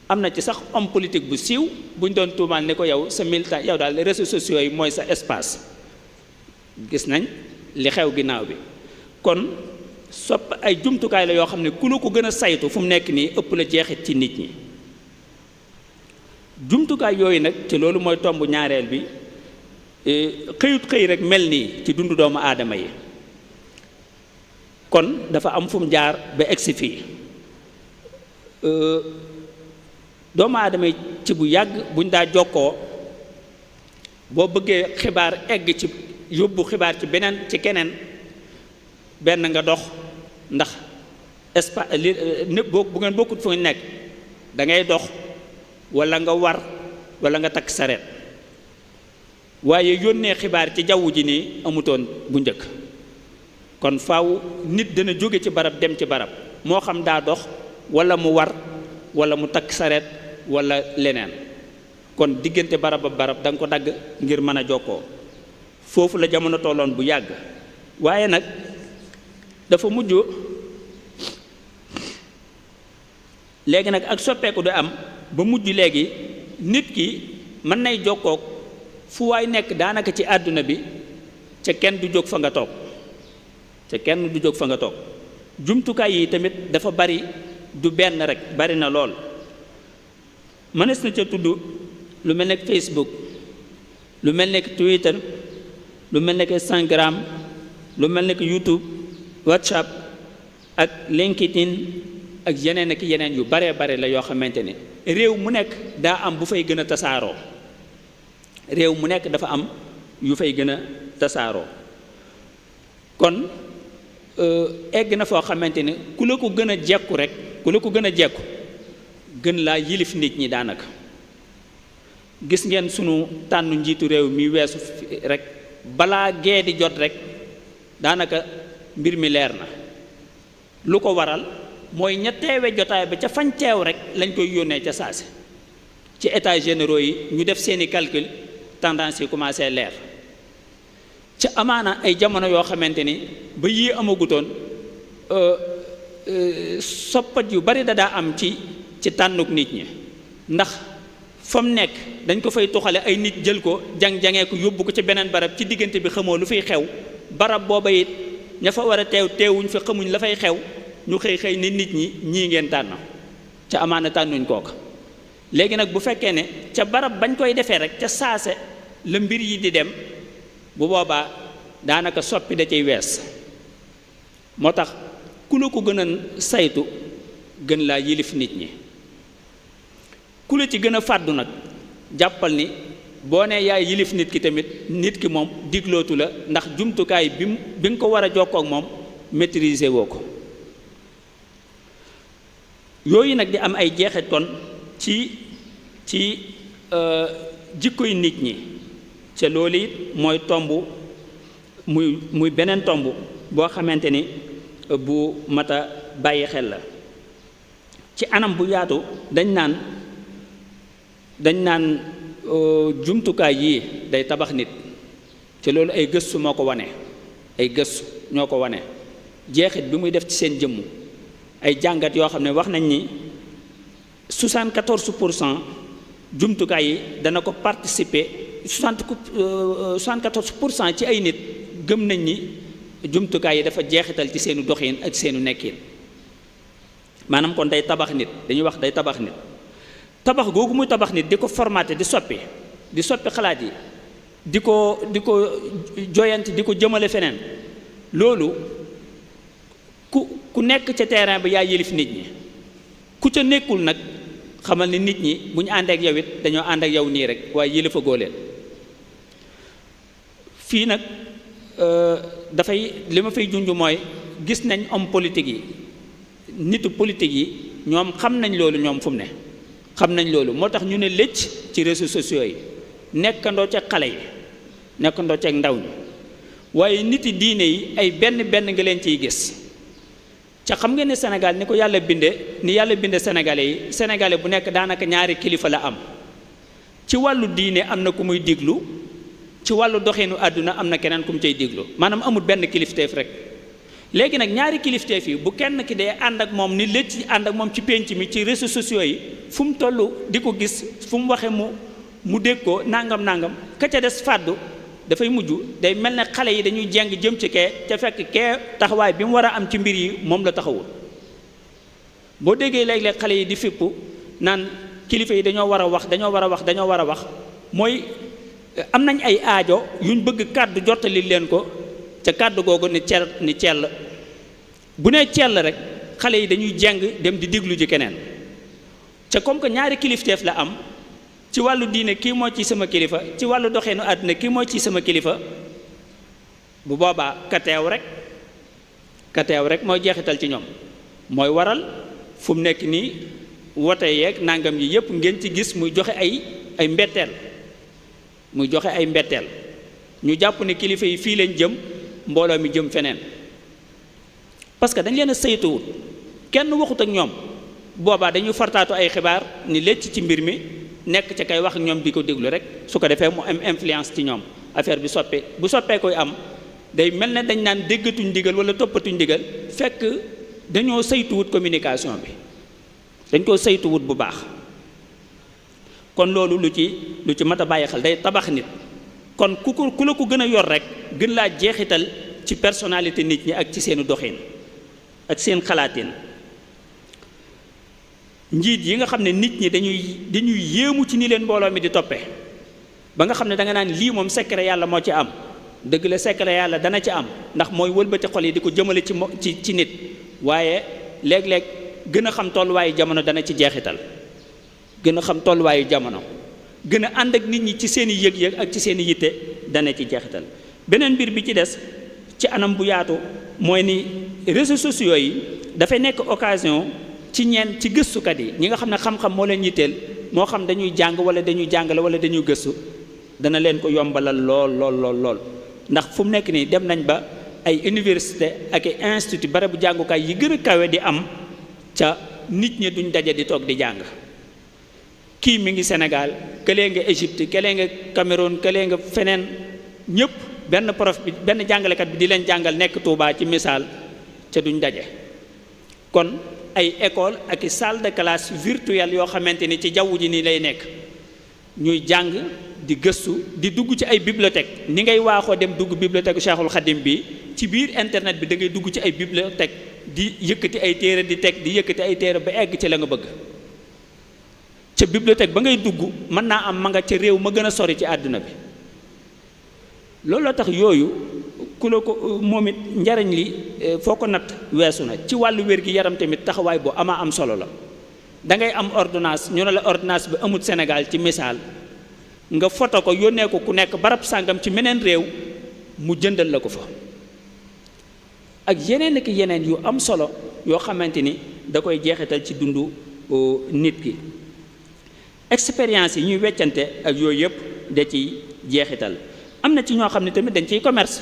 [SPEAKER 1] am na ci sax homme politique bu siiw buñ doon tuumaal ni ko yow sa militant yow daal réseaux sociaux yi mooy sa espace gis nañ li xew ginnaaw bi kon sopp ay jumtukaay la yoo xam ne ku la ko gën a saytu fu mu nekk nii ëpp la jeexit ci nit ñi jumtukaay yooyu nag te loolu mooy tomb ñaareel bi xëyut xëy rek mel nii ci dundu doomu aadama yi kon dafa am fu mu jaar ba egsi fii doomu aadama yi ci bu yàgg buñ daa jokkoo boo bëggee xibaar egg ci yóbbu xibaar ci beneen ci keneen benn nga dox ndax espace bu ngeen bokkut fu nekk da ngay dox walla nga war walla nga takk sareet waaye yónnee xibaar ci jaww ji nii amutoon bu njëkk kon faaw nit dana jóge ci barab dem ci barab moo xam daa dox walla mu war walla mu takk sareet walla leneen kon diggante barab ak barab da nga ko dagg ngir mën a jokkoo foofu la jamono tolloon bu yàgg waaye nag dafa mujj léegi nag ak soppeeku du am ba mujj léegi nit ki mën nay jokkook fu waay nekk daanaka ci àdduna bi ca kenn du jóg fa nga toog jumtukaay yi tamit dafa bari du benn rek bari na lool mënees na ca tudd lu mel ne Facebook lu mel ne Twitter lu mel ne Instagram lu mel ne YouTube WhatsApp ak LinkedIn ak yeneen ak yeneen yu baree bare la yoo xamante ne réew mu nekk daa am bu fay gën a tasaaroo réew mu nekk dafa am yu fay gën a tasaaroo kon egg na foo xamante ne ku la ko gën a jekku rek ku la ko gën a jekku gën laa yilif nit ñi daanaka gis ngeen sunu tànnu njiitu réew mi weesu rek balaa gee di jot rek daanaka mbir mi leer na lu ko waral mooy ña teewe jotaay ba ca fañ teew rek lañ koy yónnee ca saasi ci états généraux yi ñu def seeni calcul tendance yi commencé leer ca amaana ay jamono yoo xamante ni ba yii amagutoon soppat yu bari daa am ci tànnuk nit ñi ndax fa mu nekk dañ ko fay tuxale ay nit jël ko jang-jangee ko yóbbu ko ci beneen barab ci diggante bi xamoo lu fiy xew barab booba it ña fa war a teewuñ fa xamuñ la fay xew ñu xëy ni nit ñi ñii ngeen tànn ca amaana tànnuñ kooka léegi nag bu fekkee ne ca barab bañ koy defee rek ca saase la mbir yi di dem bu boobaa daanaka soppi da ciy wees moo tax ku la ko gën a saytu gën laa yilif nit ñi ku la ci gën a fàddu nag jàppal ni boo nee yaay yilif nit ki tamit nit ki moom diglootu la ndax jumtukaay bi nga ko war a jokkoo ak moom maîtriser woo ko yooyu nag di am ay jeexit kon ci jikkoy nit ñi ca loolu it mooy tomb muy beneen tomb boo xamante ni bu mata bàyyi xel la. ci anam bu yaatu dañ naan jumtukaay yii day tabax nit ci loolu ay gëstu moo ko wane, ay gëstu ñoo ko wane jeexit bi muy def ci seen jëmm. ay jàngat yoo xam ne wax nañ ni 74% jumtukaay yi dana ko participer 74% ci ay nit gëm nañ ni jumtukaay yi dafa jeexital ci seenu doxin ak seenu nekkin. maanaam kon day tabax nit, dañuy wax day tabax nit. tabax googu muy tabax nit di ko formaté di soppi xalaat yi di ko joyanti di ko jëmale feneen, loolu ku nekk ca terrain bi yaa yëlif nit ñi. ku ca nekkul nag xamal ni nit ñi bu ñu àndee ak yow it dañoo ànd ak yow nii rek waaye yëlifa góoleen. fii nag dafay li ma fay junj mooy gis nañ homme politique yi, nitu politique yi ñoom xam nañ loolu, ñoom fu mu ne xam nañ loolu. moo tax ñu ne lëcc ci réseaux sociaux yi, nekkandoo ca xale yi, nekkandoo ca ndaw ñi, waaye niti diine yi ay benn nga leen ciy gis. ca xam nga ne Sénégal ni ko yàlla binde sénégalais yi, sénégalais bu nekk daanaka ñaari kilifa la am. ci wàllu diine am na ku muy diglu, ci wàllu doxinu àdduna am na keneen ku mu cay diglu, maanaam amul benn kilifteef rek. léegi nag ñaari kilifteef yi bu kenn ki dee ànd ak moom ni lëcc ànd ak moom ci pénc mi ci réseaux sociaux yi, fu mu toll di ko gis, fu mu waxee mu dégg ko nangam ka ca des fàddu, dafay mujj day mel ne xale yi dañuy jeng jëm ci kee, ca fekk kee taxawaay bi mu war a am ci mbir yi moom la taxawul. boo déggee léeg-léeg xale yi di fippu naan kilifa yi dañoo war a wax mooy am nañ ay aajo yuñ bëgg kàddu jottali leen ko, ca kàddu googu ni cell bu nee cell rek xale yi dañuy jeng dem di diglu ji keneen. ca comme que ñaari kilifteef la am, ci wàllu diine kii moo ci sama kilifa, ci wàllu doxeenu àdduna kii moo ci sama kilifa, bu boobaa ka teew rek mooy jeexital ci ñoom. mooy waral fu mu nekk nii wote yeeg nangam yi yëpp ngeen ci gis muy joxe ay mbetteel, ñu jàpp ne kilifa yi fii leen jëm, mbooloo mi jëm feneen, parce que dañ leen a saytuwut, kenn waxut ak ñoom. boobaa dañu fartaatu ay xibaar ni lecc ci mbir mi, nekk ca kay wax ak ñoom di ko déglu rek, su ko defee mu am influence ci ñoom. affaire bi bu soppee koy am, day mel ne dañ naan déggatuñ ndigal wala toppatuñ ndigal, fekk dañoo saytuwut communication bi, dañ koo saytuwut bu baax. kon loolu lu ci mat a bàyyi xel, day tabax nit. kon ku la ko gën a yor rek gën laa jeexital ci personnalité nit ñi ak ci seenu doxin ak seen xalaatin. njiit yi nga xam ne nit ñi dañuy yéemu ci ni leen mbooloo mi di toppee, ba nga xam ne da nga naan lii moom secret yàlla moo ci am. dëgg la secret yàlla dana ci am, ndax mooy wëlbati xol yi di ko jëmale ci nit, waaye léeg-léeg gën a xam tolluwaayu jamono dana ci jeexital. gën a xam tolluwaayu jamono, gën a ànd ak nit ñi ci seen i yëg-yëg ak ci seen i yitte dana ci jeexital. beneen mbir bi ci des ci anam bu yaatu mooy ni réseaux sociaux yi dafay nekk occasion ci gëstukat yi, ñi nga xam ne xam-xam moo leen yitteel, moo xam dañuy jàng wala dañuy jàngale wala dañuy gëstu, dana leen ko yombalal lool. ndax fu mu nekk nii dem nañ ba ay université ak ay institut barabu jàngukaay yi gën a kawe di am, ca nit ñi duñ daje di toog di jàng. kii mi ngi Sénégal, këlee nga Égypte, këlee nga Cameroun, këlee nga feneen, ñëpp benn prof bi benn jàngalekat bi di leen jàngal nekk Touba ci misaal, ca duñ daje. kon ay école ak i salle de classe virtuelle yoo xamante ni ci jaww ji nii lay nekk, ñuy jàng di gëstu di dugg ci ay bibliothèque. ni ngay waaxoo dem dugg bibliothèque Cheikhul Khadim bi, ci biir internet bi da ngay dugg ci ay bibliothèque di yëkkati ay téere di teg, di yëkkati ay téere ba egg ci la nga bëgg. ca bibliothèque ba ngay dugg mën naa am ma nga ca réew ma gën a sori ci àdduna bi. loolu la tax yooyu ku la ko moom it njariñ li foo ko natt weesu na. ci wàllu wér gi yaram tamit taxawaay bu am solo la. da ngay am ordonnance, ñu ne la ordonnance bi amul Sénégal ci misaal, nga foto ko yónnee ko ku nekk barab sàngam ci meneen réew, mu jëndal la ko fa. ak yeneen ak yeneen yu am solo yoo xamante ni da koy jeexital ci dundu nit ki. expérience yi ñuy weccante ak yooyu yëpp da ciy jeexital. am na ci ñoo xam ne tamit dañ ciy commerce,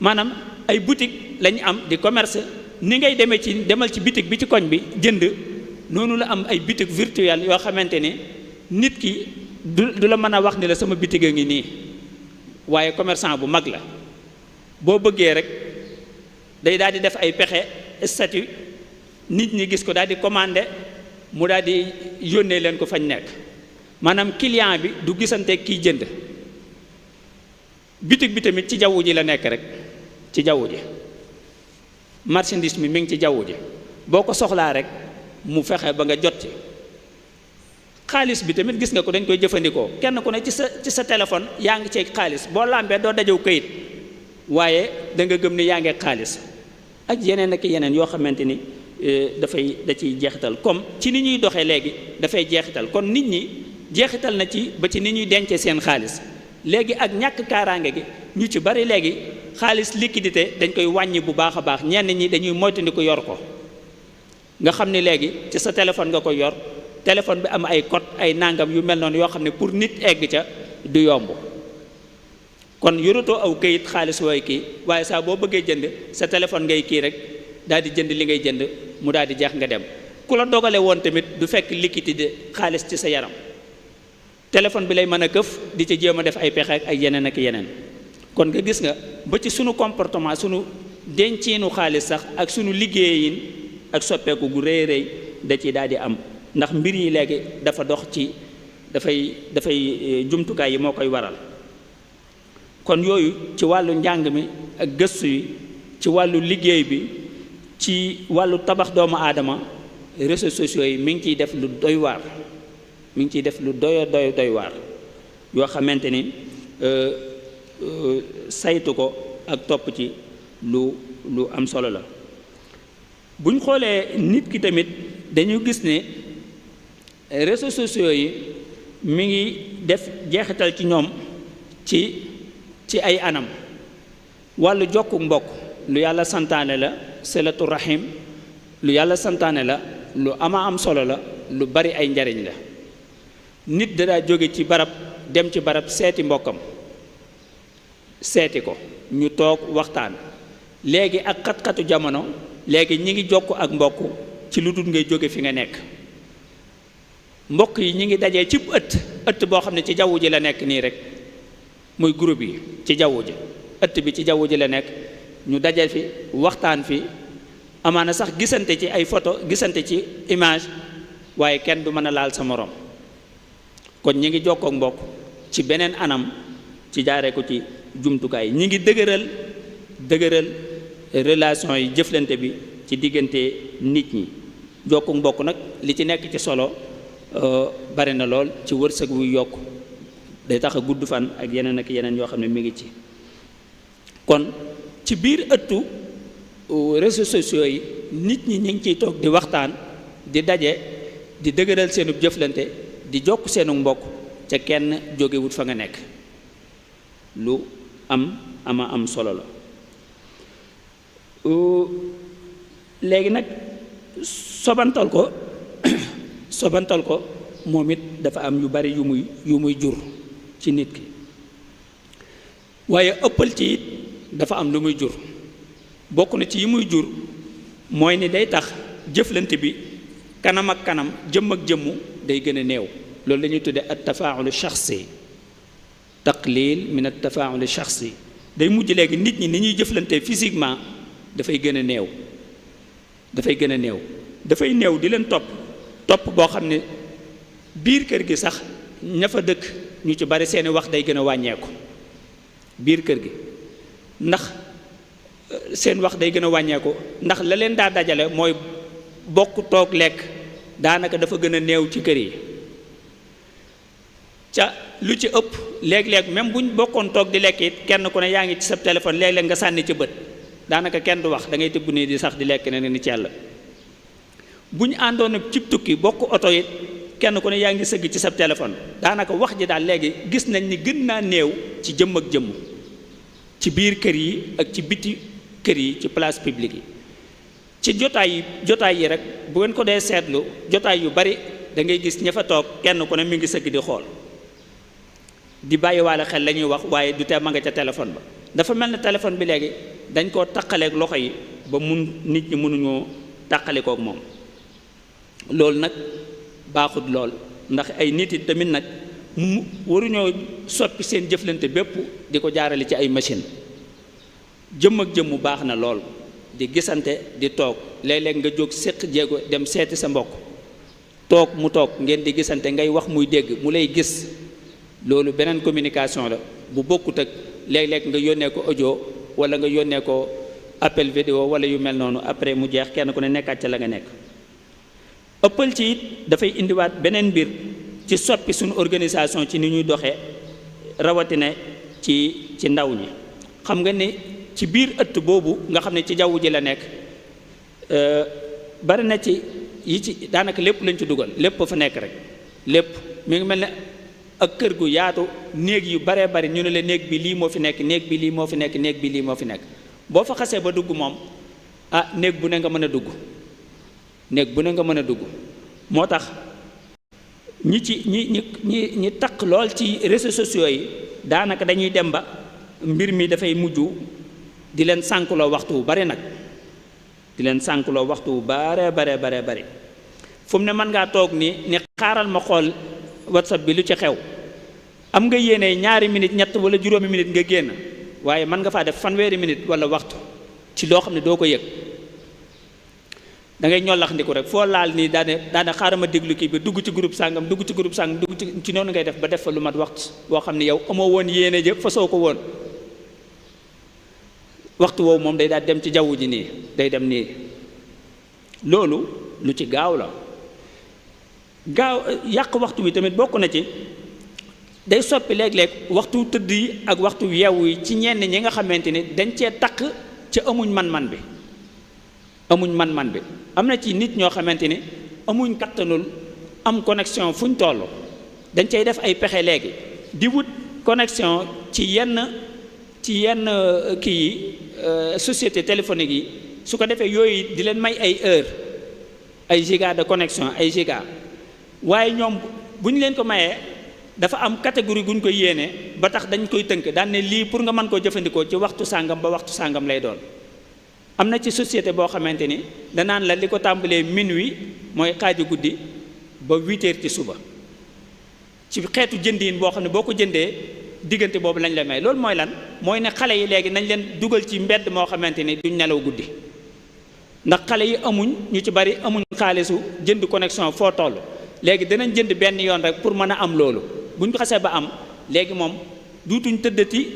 [SPEAKER 1] maanaam ay boutique lañu am di commerce ni ngay demal ci boutique bi ci koñ bi jënd noonu la am ay boutique virtuelle yoo xamante ne nit ki du la mën a wax ni la sama boutique a ngi nii waaye commerçant bu mag la boo bëggee rek day daal di def ay pexe statut nit ñi gis ko daal di commandé mu daal di yónnee leen ko fañ nekk maanaam client bi du gisante kiy jënd boutique bi tamit ci jaww ji la nekk rek ci jaww ji marchandise mi ngi ci jaww ji boo ko soxlaa rek mu fexe ba nga jot ci xaalis bi tamit gis nga ko dañ koy jëfandikoo kenn ku ne ci sa téléphone yaa ngi ci xaalis boo làmbee doo dajew këyit waaye da nga gëm ni yaa ngi xaalis ak yeneen ak yeneen yoo xamante ni da ciy jeexital comme ci ni ñuy doxee léegi dafay jeexital kon nit ñi jeexital na ci ba ci ni ñuy dencee seen xaalis léegi ak ñàkk kaaraange gi ñu ci bari léegi xaalis liquidité dañ koy wàññi bu baax a baax ñenn ñi dañuy moytandiku yor ko nga xam ni léegi ci sa téléphone nga koy yor téléphone bi am ay code ay nangam yu mel noonu yoo xam ne pour nit egg ca du yomb kon yoratoo aw këyit xaalis wooy kii waaye saa boo bëggee jënd sa téléphone ngay kii rek daal di jënd li ngay jënd mu daal di jeex nga dem ku la dogale woon tamit du fekk liquidité xaalis ci sa yaram téléphone bi lay mën a këf di ci jéem a def ay pexe ak ay yeneen ak yeneen kon nga gis nga ba ci sunu comportement sunu denciinu xaalis sax ak sunu liggéeyin ak soppeeku gu rëy rëy da ci daal di am ndax mbir yi léegi dafa dox ci dafay jumtukaay yi moo koy waral kon yooyu ci wàllu njàng mi ak gëstu yi ci wàllu liggéey bi ci wàllu tabax doomu aadama réseaux sociaux yi mi ngi ciy def lu doy waar mi ngi ciy def lu doy waar yoo xamante ni saytu ko ak topp ci lu am solo la bu ñu xoolee nit ki tamit dañu gis ne réseaux sociaux yi mi ngi def jeexital ci ñoom ci ay anam wàllu jokku mbokk lu yàlla santaane la silatu rahim lu yàlla santaane la lu ama am solo la lu bari ay njariñ la nit da daa jóge ci barab dem ci barab seeti mbokkam seeti ko ñu toog waxtaan léegi ak xat-xatu jamono léegi ñi ngi jokk ak mbokk ci lu dul ngay jóge fi nga nekk mbokk yi ñi ngi dajee ci ëtt boo xam ne ci jaww ji la nekk nii rek muy groupe yi ci jaww ji ëtt bi ci jaww ji la nekk ñu daje fi waxtaan fi amaana sax gisante ci ay photo gisante ci image waaye kenn du mën a laal sa morom kon ñi ngi jokkoo ak mbokk ci beneen anam ci jaaree ko ci jumtukaay ñi ngi dëgëral relation yi jëflante bi ci diggante nit ñi jokkoo ak mbokk nag li ci nekk ci solo bari na lool ci wërsëg wuy yokk day tax a gudd fan ak yeneen ak yeneen yoo xam ne mi ngi ci kon ci biir ëttu réseaux sociaux yi nit ñi ñu ngi ciy toog di waxtaan di daje di dëgëral seenub jëflante di jokk seenu mbokk ca kenn jógewut fa nga nekk lu am solo la léegi nag sobantal ko moom it dafa am yu bari yu muy jur ci nit ki waaye ëppal ci it dafa am lu muy jur bokk na ci yi muy jur mooy ni day tax jëflante bi kanam ak kanam jëmm ak jëmmu day gën a néew loolu la ñuy tudde at tafaulu shaxsi taqlil min at tafaulu shaxsi day mujj léegi nit ñi ni ñuy jëflante physiquement dafay gën a néew dafay néew di leen topp boo xam ne biir kër gi sax ña fa dëkk ñu ci bari seeni wax day gën a wàññeeku biir kër gi ndax seen wax day gën a wàññeeku ndax la leen daa dajale mooy bokk toog lekk daanaka dafa gën a néew ci kër yi ca lu ci ëpp léeg-léeg même buñ bokkoon toog di lekk it kenn ku ne yaa ngi ci sa téléphone léeg-léeg nga sànni ci bët daanaka kenn du wax da ngay tibb nii di sax di lekk ne ni ci yàlla bu ñu àndoon ak cib tukki bokk oto it kenn ku ne yaa ngi sëgg ci sa téléphone daanaka wax ji daal léegi gis nañ ni gën naa néew ci jëmm ak jëmm ci biir kër yi ak ci biti kër yi ci place publique yi ci jotaay yi rek bu ngeen ko dee seetlu jotaay yu bari da ngay gis ña fa toog kenn ku ne mi ngi sëgg di xool di bàyyiwaale xel la ñuy wax waaye du tee ma nga ca téléphone ba dafa mel ne téléphone bi léegi dañ koo taqaleek loxo yi ba nit ñi mënuñoo taqale kook moom. loolu nag baaxut lool ndax ay nit it tamit nag waruñoo soppi seen jëflante bépp di ko jaarale ci ay machine jëmm ak jëmm baax na lool di gisante di toog léeg-léeg nga jóg séq jéego dem seeti sa mbokk toog mu toog ngeen di gisante ngay wax muy dégg mu lay gis loolu beneen communication la bu bokkut ak léeg-léeg nga yónnee ko audio wala nga yónnee ko appel vidéo wala yu mel noonu après mu jeex kenn ku ne nekkaat ca la nga nekk. ëppal ci it dafay indiwaat beneen mbir ci soppi suñu organisation ci ni ñuy doxee rawatina ci ndaw ñi. xam nga ne ci biir ëtt boobu nga xam ne ci jaww ji la nekk bari na ci yi ci daanaka lépp lañ ci dugal lépp fa nekk rek lépp mi ngi mel ne ak kër gu yaatu néeg yu baree bari ñu ne la néeg bi lii moo fi nekk néeg bi lii moo fi nekk néeg bi lii moo fi nekk boo fa xasee ba dugg moom néeg bu ne nga mën a dugg néeg bu ne nga mën a dugg moo tax ñi takk lool ci réseaux sociaux yi daanaka dañuy dem ba mbir mi dafay mujj di leen sànkuloo waxtu wu bari nag di leen sànkuloo waxtu wu bare bari fu mu ne mën ngaa toog ni xaaral ma xool WhatsApp bi lu ci xew am nga yéene 2 minutes 3 wala 4 minutes nga génn waaye mën nga faa def 30 minutes wala waxtu ci loo xam ne doo ko yëg da ngay ñollax ndiku rek foo laal nii daane xaaral ma déglu kii bi dugg ci groupe sàngam dugg ci noonu ngay def ba def fa lu mat waxtu boo xam ne yow amoo woon yéene jëpp fa soo ko woon waxtu woowu moom day daal dem ci jaww ji nii day dem nii loolu lu ci gaaw la yàq waxtu wi tamit bokk na ci day soppi léeg-léeg waxtu tëdd yi ak waxtu yeewu yi ci ñenn ñi nga xamante ni dañ cee takk ci amuñ man-man bi am na ci nit ñoo xamante ni amuñ kattanul am connexion fuñ toll dañ cay def ay pexe léegi di wut connexion ci yenn kii yi société téléphonique yi su ko defee yooyu di leen may ay heure ay giga de connexion ay giga waaye ñoom bu ñu leen ko mayee dafa am catégorie gu ñu koy yéene ba tax dañ koy tënk daan ne lii pour nga mën koo jëfandikoo ci waxtu sàngam ba waxtu sàngam lay doon. am na ci société boo xamante ni danaan la li ko tàmbalee minuit mooy xaaju guddi ba 8 heures ci suba ci xeetu jëndiin boo xam ne boo ko jëndee diggante boobu lañ la may loolu mooy lan mooy ne xale yi léegi nañ leen dugal ci mbedd moo xamante ni duñ nelaw guddi ndax xale yi ñu ci bari amuñ xaalisu jënd connexion foo toll léegi danañ jënd benn yoon rek pour mën a am loolu buñ ko xasee ba am léegi moom duutuñ tëddati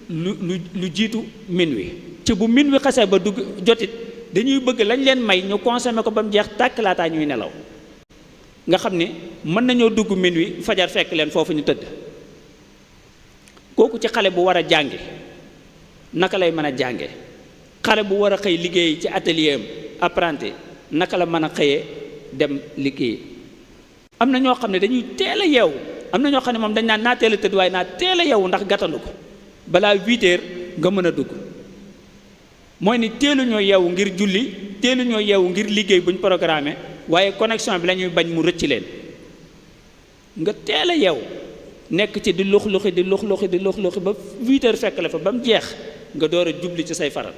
[SPEAKER 1] lu jiitu minuit ci bu minuit xasee ba dugg jotit dañuy bëgg lañ leen may ñu consommer ko ba mu jeex tàkk laataa ñuy nelaw nga xam ne mën nañoo dugg minuit fajar fekk leen foofu ñu tëdd kooku ci xale bu war a jànge naka lay mën a jànge xale bu war a xëy liggéey ci atelier am apprenti naka la mën a xëyee dem liggéey am na ñoo xam ne dañuy teel a yeewu am na ñoo xam ne moom dañ naan naa teel a tëdd waaye naa teel a yeewu ndax gàttandu ko balaa 8 heures nga mën a dugg mooy ni teelu ñoo yeewu ngir julli teelu ñoo yeewu ngir liggéey buñ programmé waaye connexion bi la ñuy bañ mu rëcc leen nga teel a yeewu nekk ci di lux-luxi ba 8 heures fekk la fa ba mu jeex nga door a jubli ci say farat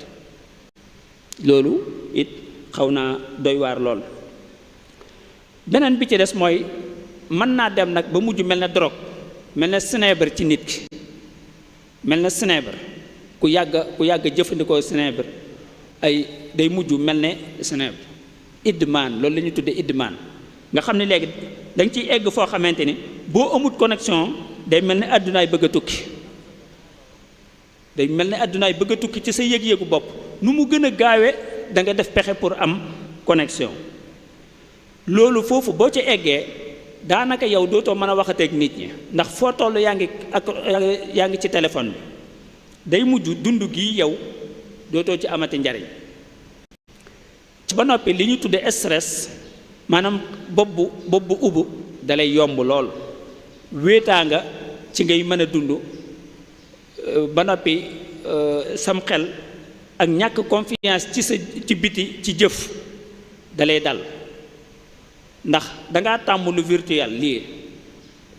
[SPEAKER 1] loolu it xaw naa doy waar lool. beneen bi ci des mooy mën naa dem nag ba mujj mel na drogue mel na sinébar ci nit ki mel na sinébar ku yàgg jëfandikoo sinébar ay day mujj mel ne sinébar idmaan loolu la ñuy tuddee idmaan nga xam ne léegi da nga ciy egg foo xamante ni boo amut connexion day mel ne àddunaay bëgg a tukki day mel ne àddunaay bëgg a tukki ci sa yëg-yëgu bopp nu mu gën a gaawee da nga def pexe pour am connexion loolu foofu boo ci eggee daanaka yow dootoo mën a waxateeg nit ñi ndax foo toll yaa ngi ci téléphone bi day mujj dund gi yow dootoo ci amati njariñ ba noppi li ñu tudde stress maanaam bopp bu ubbu dalay yomb lool wéetaa nga ci ngay mën a dund ba noppi sam xel ak ñàkk confiance ci biti ci jëf dalay dal ndax dangaa tàmm lu virtuel lii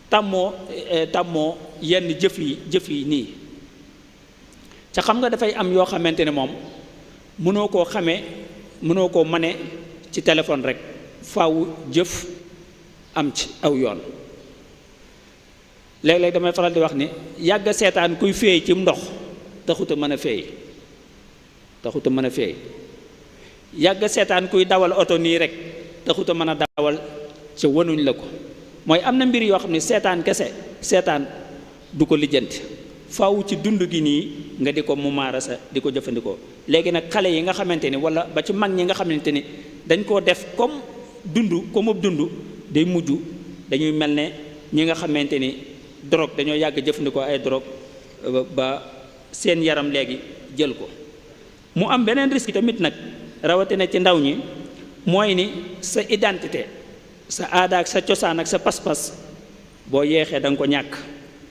[SPEAKER 1] tàmmoo yenn jëf yi nii ca xam nga dafay am yoo xamante ne moom mënoo koo xamee mënoo koo mane ci téléphone rek faaw jëf am ci aw yoon. léeg-léeg damay faral di wax ni yàgg seetaan kuy féey ci ndox taxut a mën a féey taxut a mën a féey yàgg seetaan kuy dawal oto nii rek taxut a mën a dawal ca wanuñ la ko. mooy am na mbir yoo xam ne seetaan kese seetaan du ko lijjanti faaw ci dund gi nii nga di ko mumaarasa di ko jëfandikoo. léegi nag xale yi nga xamante ni wala ba ci mag ñi nga xamante ni dañ koo def comme ab dund day mujj dañuy mel ne ñi nga xamante ni drogue dañoo yàgg jëfandikoo ay drogue ba seen yaram léegi jël ko. mu am beneen risque tamit nag rawatina ci ndaw ñi mooy ni sa identité sa aada ak sa cosaan ak sa pas-pas boo yeexee da nga ko ñàkk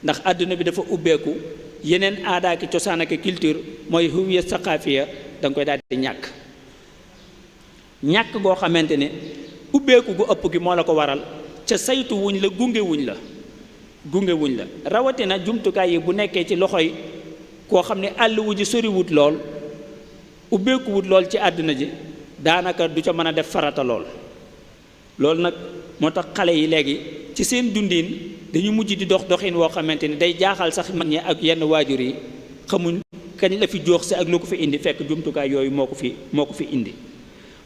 [SPEAKER 1] ndax àdduna bi dafa ubbeeku yeneen aada ak cosaan ak culture mooy huwiya saqaafiya da nga koy daal di ñàkk goo xamante ne ubbeeku gu ëpp gi moo la ko waral ca saytu wuñ la gunge wuñ la rawatina jumtukaay yi bu nekkee ci loxoy koo xam ne àll wu ji soriwut lool ubbeeku wut lool ci àdduna ji daanaka du ca mën a def farata loolu nag moo tax xale yi léegi ci seen dundin dañu mujj di doxin woo xamante ni day jaaxal sax mag ñi ak yenn waajur yi xamuñ kañ la fi joox si ak lu ko fi indi fekk jumtukaay yooyu moo ko fi indi.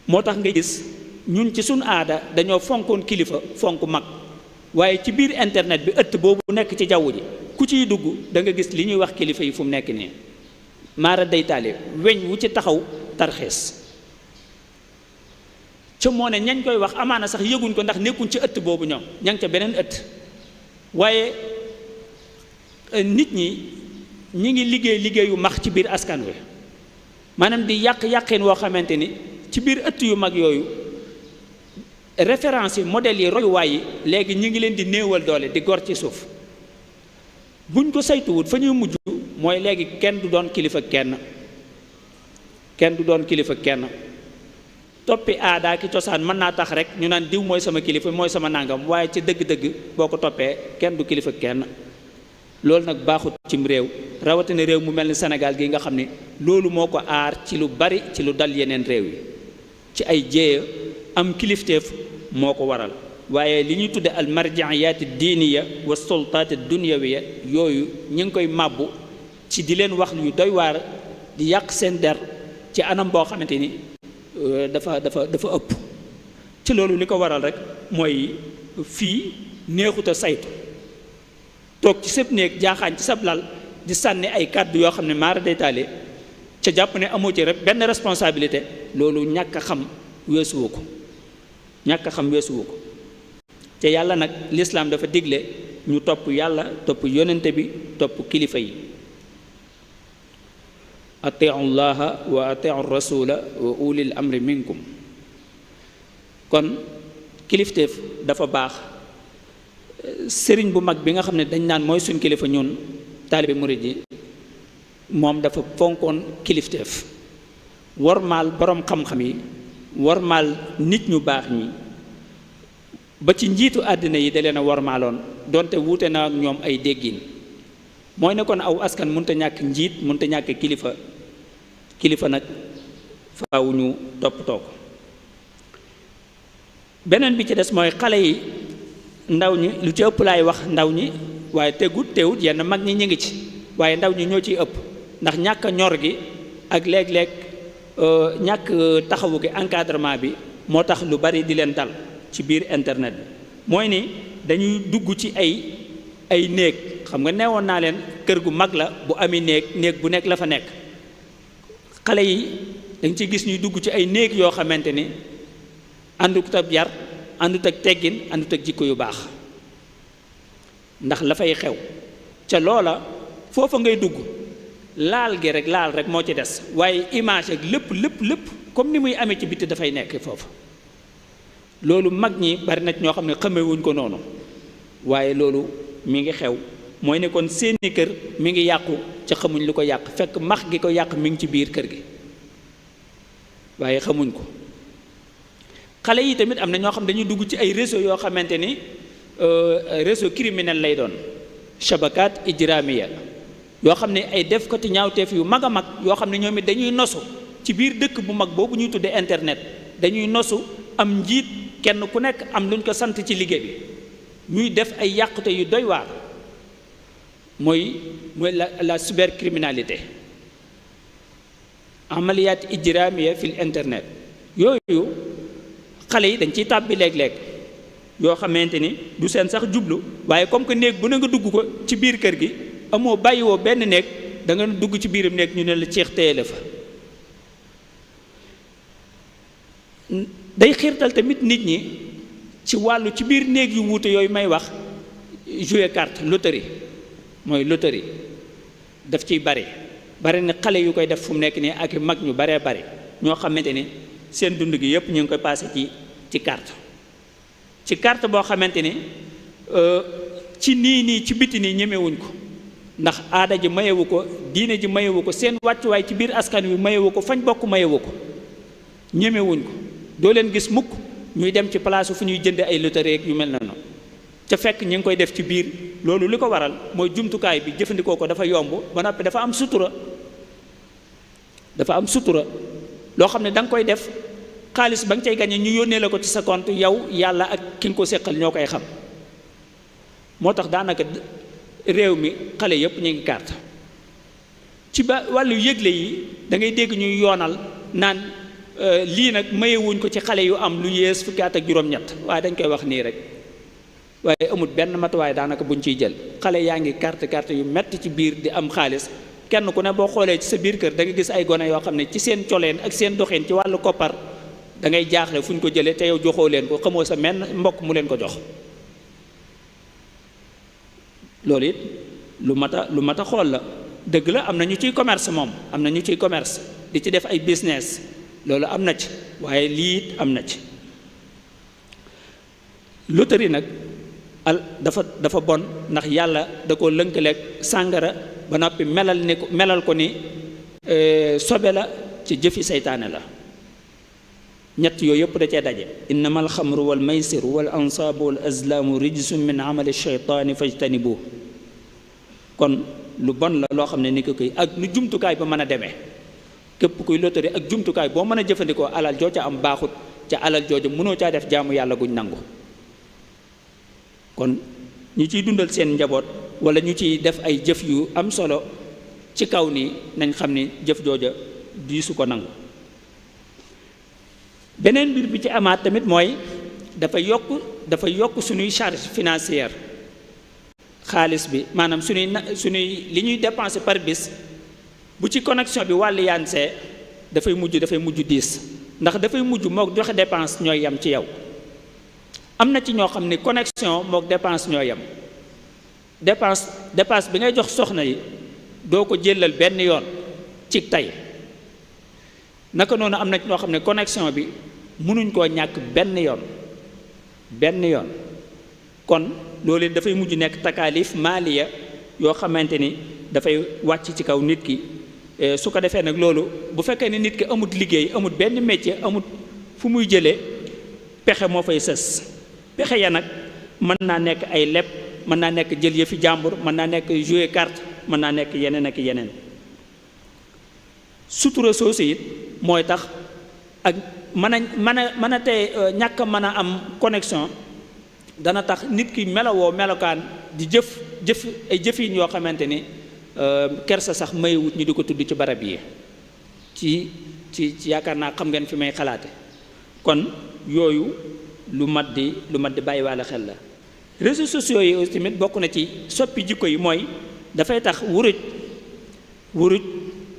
[SPEAKER 1] moo tax nga gis ñun ci suñ aada dañoo fonkoon kilifa fonk mag waaye ci biir internet bi ëtt boobu nekk ci jaww ji ku ciy dugg da nga gis li ñuy wax kilifa yi fu mu nekk nii maara day taale weñ wu ci taxaw tarxees ca moo ne ñañ koy wax amaana sax yëguñ ko ndax nekkuñ ci ëtt boobu ñoom ña ngi ca beneen ëtt waaye nit ñi ngi liggéeyu max ci biir askan wi maanaam di yàqin woo xamante ni ci biir ëtt yu mag yooyu référence yi modèles yi royuwaay yi léegi ñi ngi leen di néewal doole di gor ci suuf buñ ko saytuwut fa ñuy mujj mooy léegi kenn du doon kilifa kenn toppi aada ki cosaan mën naa tax rek ñu naan diw mooy sama kilifa mooy sama nangam waaye ci dëgg-dëgg boo ko toppee kenn du kilifa kenn. loolu nag baaxut cim réew rawatina réew mu mel ni Sénégal gi nga xam ne loolu moo ko aar ci lu bari ci lu dal yeneen réew yi ci ay jéeya am kilifteef moo ko waral waaye li ñuy tudde al marjiyaat diiniya wa sultaat dunyawiya yooyu ñu ngi koy màbbu ci di leen wax yu doy waar di yàq seen der ci anam boo xamante ni dafa ëpp ci loolu li ko waral rek mooy fii neexut a saytu toog ci sëb néeg jaaxaan ci sab lal di sànni ay kàddu yoo xam ne maara day taale ca jàpp ne amoo ci rek benn responsabilité loolu ñàkk a xam weesuwu ko te yàlla nag lislaam dafa digle ñu topp yàlla topp yonente bi topp kilifa yi atiu llaha wa atiu rasula wa ulil amri minkum kon kilifteef dafa baax sëriñ bu mag bi nga xam ne dañ naan mooy suñ kilifa ñun taalibe murid yi moom dafa fonkoon kilifteef wormaal boroom xam-xam yi wormaal nit ñu baax ñi ba ci njiitu àddina yi da leen a wormaaloon donte wuute na ak ñoom ay déggin mooy ne kon aw askan mënta ñàkk njiit mënta ñàkk kilifa nag faaw ñu toppatoo ko beneen bi ci des mooy xale yi ndaw ñi lu ci ëpp laay wax ndaw ñi waaye teewut yenn mag ñi ñu ngi ci waaye ndaw ñi ñoo ciy ëpp ndax ñàkk ñor gi ak léeg-léeg ñàkk taxawu gi encadrement bi moo tax lu bari di leen dal ci biir internet bi mooy ni dañuy dugg ci ay néeg xam nga neewoon naa leen kër gu mag la bu ami néeg bu nekk la fa nekk xale yi dañ ci gis ñuy dugg ci ay néeg yoo xamante ni àndut ak yar àndut ak teggin àndut ak jikko yu baax ndax la fay xew ca loola foofa ngay dugg laal rek moo ci des waaye image ak lépp comme ni muy amee ci bitti dafay nekk foofu loolu mag ñi bari na ñoo xam ne xamewuñ ko noonu waaye loolu mi ngi xew mooy ne kon seeni kër mi ngi yàqu ca xamuñ lu ko yàq fekk max gi ko yàq mi ngi ci biir kër gi waaye xamuñ ko xale yi tamit am na ñoo xam dañuy dugg ci ay réseau yoo xamante ni réseau criminel lay doon shabakat ijramiya yoo xam ne ay defkati ñaawteef yu mag a mag yoo xam ne ñoom it dañuy nosu ci biir dëkk bu mag boobu ñuy tuddee internet, dañuy nosu am njiit kenn ku nekk am luñ ko sant ci liggéey bi ñuy def ay yàqute yu doy waar. mooy la cybercriminalité, amaliyat ijramiya fil internet. yooyu xale yi dañ ciy tàbbi léeg-léeg yoo xamante ni du seen sax jublu, waaye comme que néeg bu ne nga dugg ko ci biir kër gi amoo bàyyiwoo benn néeg, da nga dugg ci biiram néeg ñu ne la ceex téye la fa. day xiirtal tamit nit ñi ci wàllu ci biir néeg yu wuute yooyu may wax, jouer carte loterie, mooy loterie daf ciy bari na xale yu koy def fu mu nekk nii ak mag ñu baree bari ñoo xamante ni seen dund gi yépp ñu ngi koy passé ci carte boo xamante ni ci nii ci biti nii ñemewuñ ko, ndax aada ji mayewu ko, diine ji mayewu ko, seen wàccuwaay ci biir askan wi mayewu ko, fañ bokk mayewu ko, ñemewuñ ko. doo leen gis mukk ñuy dem ci place fu ñuy jënd ay loterie yu mel noonu ca fekk ñu ngi koy def ci biir. loolu li ko waral mooy jumtukaay bi jëfandikoo ko dafa yomb ba noppi dafa am sutura, loo xam ne da nga koy def xaalis ba nga cay gañe ñu yónnee la ko ci sa compte, yow yàlla ak ki nga ko seqal ñoo koy xam. moo tax daanaka réew mi xale yépp ñu ngi carte. ci wàllu yëgle yi da ngay dégg ñuy yoonal naan lii nag mayewuñ ko ci xale yu am lu yées fukki at ak juróom-ñett, waaye dañ koy wax nii rek, waaye amul benn matuwaay daanaka buñ ciy jël. xale yaa ngi carte yu metti ci biir di am xaalis, kenn ku ne boo xoolee ci sa biir kër da nga gis ay gone yoo xam ne ci seen coleen ak seen doxin ci wàllu koppar da ngay jaaxle fu ñu ko jëlee te yow joxoo leen ko, xamoo sa menn mbokk mu leen ko jox. loolu it lu mat a xool la. dëgg la am na ñu ciy commerce, moom am na ñu ciy commerce di ci def ay business, loolu am na ci, waaye lii it am na ci. loterie nag dafa bon, ndax yàlla da ko lënkaleeg sàngara ba noppi melal ko ni sobe la, ci jëfi seytaane la. ñett yooyu yëpp da cee daje. innama alxamru wal maysiru wal ansaabu wal azlaamu rijsum min amali sheytaani fajtanibu. kon lu bon la loo xam ne ni ko koy ak nu jumtukaay ba mën a demee, képp kuy loterie ak jumtukaay boo mën a jëfandikoo, alal joo ca am baaxut, ca alal jooju mënoo caa def jaamu yàlla guñ nangu. kon ñu ciy dundal seen njaboot wala ñu ciy def ay jëf yu am solo ci kaw nii, nañ xam ni jëf jooja diisu ko nangu. beneen mbir bi ci amaat tamit mooy dafa yokk suñuy charge financière. xaalis bi maanaam suñuy li ñuy dépenser par bis bu ci connexion bi wàllu yaansee dafay mujj diis, ndax dafay mujj mook joxe dépense ñooy yem ci yow. am na ci ñoo xam ne connexion mook dépense ñooy yem. dépense bi ngay jox soxna yi doo ko jëlal benn yoon ci tey, naka noonu am na ci ñoo xam ne connexion bi mënuñ koo ñàkk benn yoon. kon loolu dafay mujj nekk takaalif maaliya yoo xamante ni dafay wàcc ci kaw nit ki. su ko defee nag loolu bu fekkee ne nit ki amut liggéey, amut benn métier, amut fu muy jëlee, pexe moo fay sës. pexe ya nag mën naa nekk ay leb, mën naa nekk jël yëfi jàmbur, mën naa nekk jouer carte, mën naa nekk yeneen ak yeneen. sutura soosu it mooy tax ak mën a tey ñàkk mën a am connexion dana tax nit ki melawoo melokaan di jëf ay jëfin yoo xamante ni kersa sax mayewut ñu di ko tudd ci barab yi. ci yaakaar naa xam ngeen fi may xalaate. kon yooyu lu mat di bàyyiwaale xel la. réseaux sociaux yi aussi tamit bokk na ci soppi jikko yi, mooy dafay tax wuruj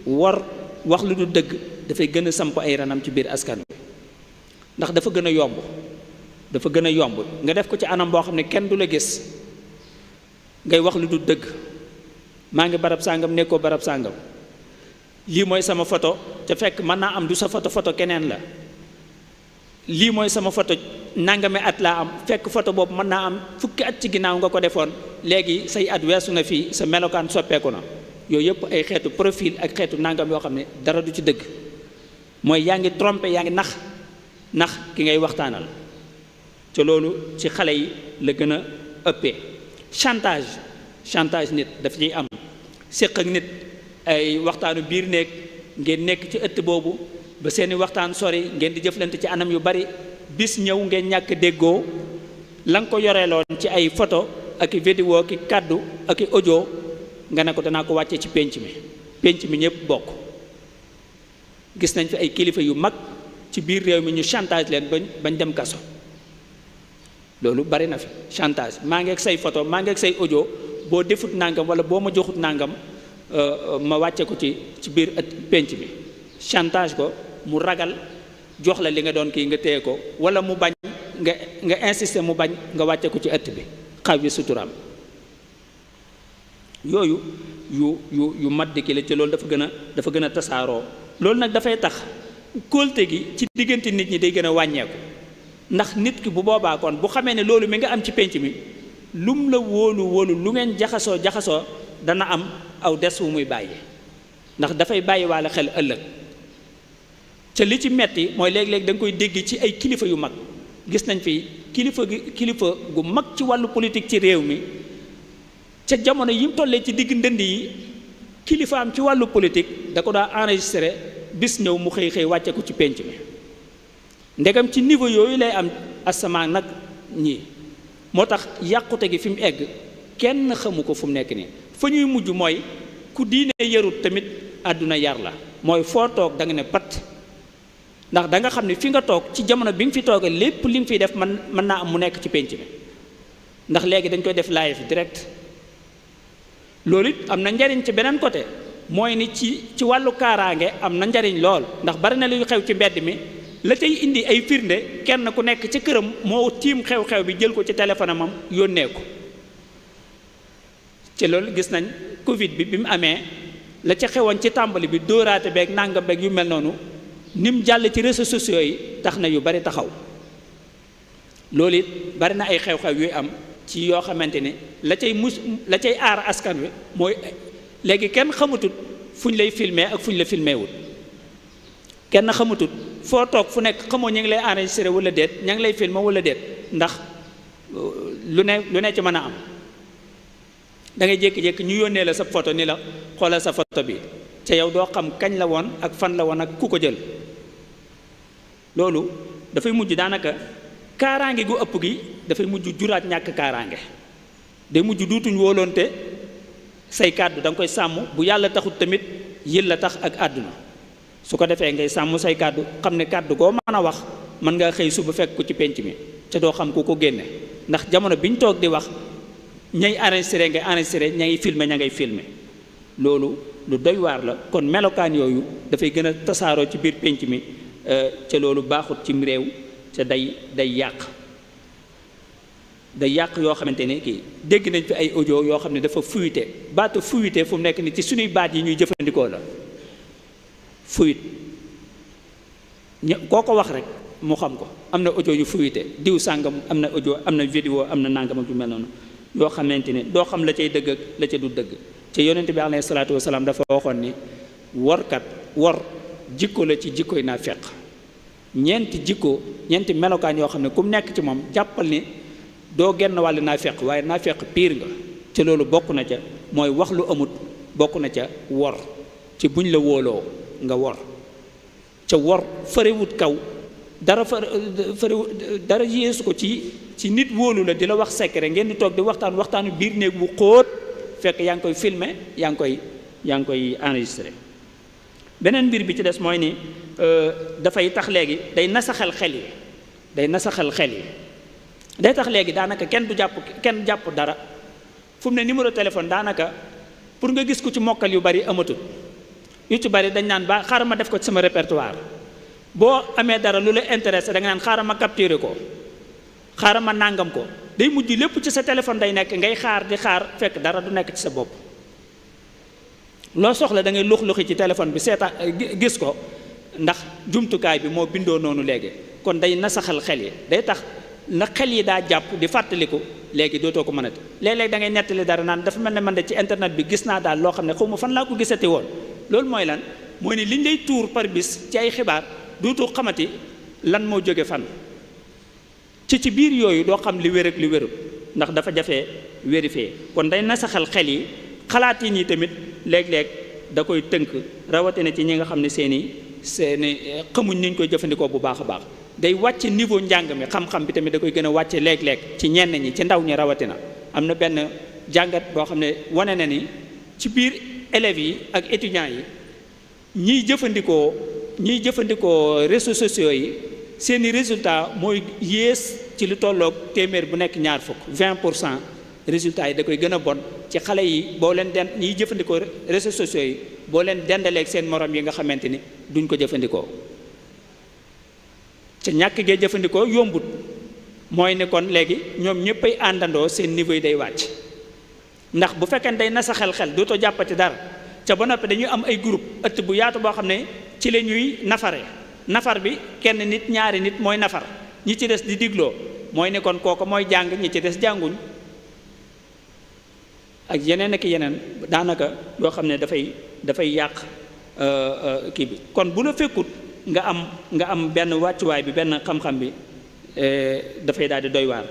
[SPEAKER 1] wor wax lu du dëgg dafay gën a samp ay ranam ci biir askan wi, ndax dafa gën a yomb nga def ko ci anam boo xam ne kenn du la gis ngay wax lu du dëgg. maa ngi barab sàngam, nekkoo barab sàngam, lii mooy sama photo, te fekk mën naa am du sa photo keneen la. lii mooy sama photo, nangami at laa am, fekk photo boobu mën naa am fukki at ci ginnaaw nga ko defoon, léegi say at weesu na fii, sa melokaan soppeeku na. yooyu yëpp ay xeetu profil ak xeetu nangam yoo xam ne dara du ci dëgg, mooy yaa ngi trompé, yaa ngi nax ki ngay waxtaanal. te loolu ci xale yi la gën a ëppee. chantage nit daf ciy am. séq ak nit ay waxtaanu biir néeg ngeen nekk ci ëtt boobu ba seeni waxtaan sori ngeen di jëflante ci anam yu bari bis ñëw ngeen ñàkk déggoo la nga ko yoreeloon ci ay photo ak i vidéo ki kàddu ak i audio nga ne ko danaa ko wàcce ci pénc mi ñëpp bokk. gis nañ fi ay kilifa yu mag ci biir réew mi ñu chantage leen bañ dem kaso loolu bari na fi chantage maa ngi ak say photo maa ngi ak say audio boo defut nangam wala boo ma joxut nangam ma wàcce ko ci biir pénc mi chantage ko mu ragal jox la li nga doon kii nga téye ko wala mu bañ nga insister mu bañ nga wàcce ko ci ëtt bi xaw yi suturaam yooyu yu mat di ki la ci loolu dafa gën a tasaaroo loolu nag dafay tax kóolte gi ci diggante nit ñi day gën a wàññeeku ndax nit ki bu boobaa kon bu xamee ne loolu mi nga am ci pénc mi lum la wóolu lu ngeen jaxasoo dana am aw des wu muy bàyyi ndax dafay bàyyi waale xel ëllëg ca li ci metti mooy léeg-léeg da nga koy dégg ci ay kilifa yu mag gis nañ fi kilifa gu mag ci wàllu politique ci réew mi ca jamono yi mu tollee ci digg ndënd yi kilifaam ci wàllu politique da ko daa enregistré bis ñëw mu xëy wàcce ko ci pénc mi ndegam ci niveau yooyu lay am asamaan nag ñii moo tax yàqute gi fi mu egg kenn xamu ko fu mu nekk nii fa ñuy mujj mooy ku diine yarut tamit àdduna yar la mooy foo toog da nga ne pat ndax da nga xam ne fi nga toog ci jamono bi nga fi toogee lépp li nga fiy def mën naa am mu nekk ci pénc mi ndax léegi dañ koy def live direct loolu it am na njariñ ci beneen côté mooy ni ci wàllu kaaraange am na njariñ lool ndax bari na luy xew ci mbedd mi la tey indi ay firnde kenn ku nekk ci këram moo tiim xew-xew bi jël ko ci téléphone am yónnee ko ci loolu gis nañ Covid bi mu amee la ca xewoon ci tàmbali bi dóoraate beeg nangam beeg yu mel noonu ni mu jàll ci réseaux sociaux yi tax na yu bari taxaw loolu it bari na ay xew-xew yuy am ci yoo xamante ne la cay aar askan wi mooy léegi kenn xamatut fu ñu lay filmer ak fu ñu la filmer wul kenn xamatut foo toog fu nekk xamoo ñu ngi lay enregistré wala déet ña ngi lay filmer wala déet ndax lu ne ci mën a am da ngay jékki-jékki ñu yónnee la sa photo ni la xoolal sa photo bi ca yow doo xam kañ la woon ak fan la woon ak ku ko jël loolu dafay mujj daanaka kaaraange gu ëpp gi dafay mujj juraat ñàkk kaaraange day mujj duutuñ wóolonte say kàddu da nga koy sàmm bu yàlla taxut tamit yil la tax ak àdduna su ko defee ngay sàmm say kàddu xam ne kàddu goo mën a wax mën nga xëy suba fekk ko ci penc mi ca doo xam ku ko génne ndax jamono bi ñu toog di wax ñay enregistré ngay enregistré ña ngi filmé ña ngay filmé loolu lu doy waar la kon melokaan yooyu dafay gën a tasaaroo ci biir penc mi ca loolu baaxut cim réew ca day yàq yoo xamante ne kii dégg nañ fi ay audio yoo xam ne dafa fuité baatu fuité fu mu nekk ni ci suñuy baat yi ñuy jëfandikoo la fuit koo ko wax rek mu xam ko am na audio yu fuité diw sàngam am na audio am na vidéo am na nangam ak yu mel noonu yoo xamante ne doo xam la cay dëgg ak la ca du dëgg ca yonent bi alayhi salaatu wasalaam dafa waxoon ni wor jikko la ci jikkoy naafeq ñeenti melokaan yoo xam ne ku mu nekk ci moom jàppal ni doo genn wàll naafeq waaye naafeq piir nga ca loolu bokk na ca mooy wax lu amut bokk na ca wor ci buñ la wóoloo nga wor ca wor farewut kaw dara yéesu ko ci nit wóolu la di la wax secret ngeen di toog di waxtaanu biir néeg bu xóot fekk yaa ngi koy filmer yaa ngi koy enregistré beneen mbir bi ci des mooy ni dafay tax léegi day nasaxal xel yi day tax léegi daanaka kenn jàpp dara fu mu ne numéro téléphone daanaka pour nga gis ku ci mokkal yu bari amatul yu ci bari dañ naan ba xaaral ma def ko ci sama répertoire boo amee dara lu la intéressé da nga naan xaaral ma capturer ko xaaral ma nàngam ko day mujj lépp ci sa téléphone day nekk ngay xaar di xaar fekk dara du nekk ci sa bopp loo soxla da ngay lux-luxi ci téléphone bi seeta gis ko ndax jumtukaay bi moo bindoo noonu léegi kon day nasaxal xel yi day tax na xel yi daa jàpp di fàttaliku léegi dootoo ko mënati léeg-léeg da ngay nettali dara naan dafa mel ne man de ci internet bi gis naa daal loo xam ne xaw ma fan laa ko gisati woon loolu mooy lan mooy ni liñ lay tuur par bis ci ay xibaar dootoo xamati lan moo jóge fan ci biir yooyu doo xam li wér ak li wérul ndax dafa jafee vérifier kon day nasaxal xel yi xalaat yi tamit léeg-léeg da koy tënk rawatina ci ñi nga xam ne seeni xamuñ niñ koy jëfandikoo bu baax a baax day wàcc niveau njàng mi xam-xam bi tamit da koy gën a wàcce léeg-léeg ci ñenn ñi ci ndaw ñi rawatina. am na benn jàngat boo xam ne wane na ni ci biir élèves yi ak étudiants yi ñiy jëfandikoo réseaux sociaux yi seeni résultat mooy yées ci lu tolloog téeméer bu nekk ñaar fukk 20% résultats yi da koy gën a bon ci xale yi boo leen ñiy jëfandikoo réseaux sociaux yi boo leen dendaleeg seen morom yi nga xamante ni duñ ko jëfandikoo ca ñàkk gee jëfandikoo yombut mooy ne kon léegi ñoom ñëppay àndandoo seen niveau yi day wàcc ndax bu fekkee day nasa xel dootoo jàppati dara ca ba noppi dañuy am ay groupe ëtt bu yaatu boo xam ne ci la ñuy nafar bi kenn nit ñaari nit mooy nafar ñi ci des di digloo mooy ne kon kooku mooy jàng ñi ci des jànguñ ak yeneen ak yeneen daanaka yoo xam ne dafay yàq kii bi kon bu la fekkut nga am benn wàccuwaay bi benn xam-xam bi dafay daal di doy waar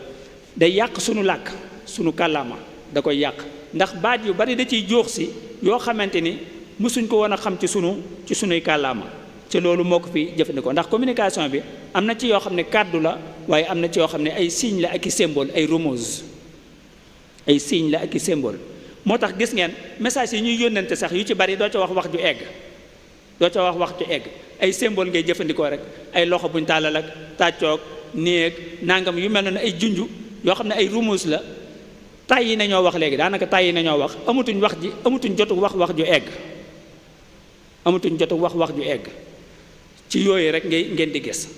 [SPEAKER 1] day yàq sunu làkk sunu kàllaama da koy yàq ndax baat yu bari da ciy joox si yoo xamante ni mësuñ ko woon a xam ci sunuy kàllaama ci loolu moo ko fi jëfandikoo ndax communication bi am na ci yoo xam ne kàddu la waaye am na ci yoo xam ne ay signe la ak i symbole ay remose ay signe la ak i symbole moo tax gis ngeen message yi ñuy yónnante sax yu ci bari doo ca wax ju egg ay symbole ngay jëfandikoo rek ay loxo buñ tàllal ak tàccoog néeg nangam yu mel noonu ay junj yoo xam ne ay remose la tàyyi nañoo wax léegi daanaka tàyyi nañoo wax amatuñ jotu wax ju egg ci yooyu rek ngeen di gis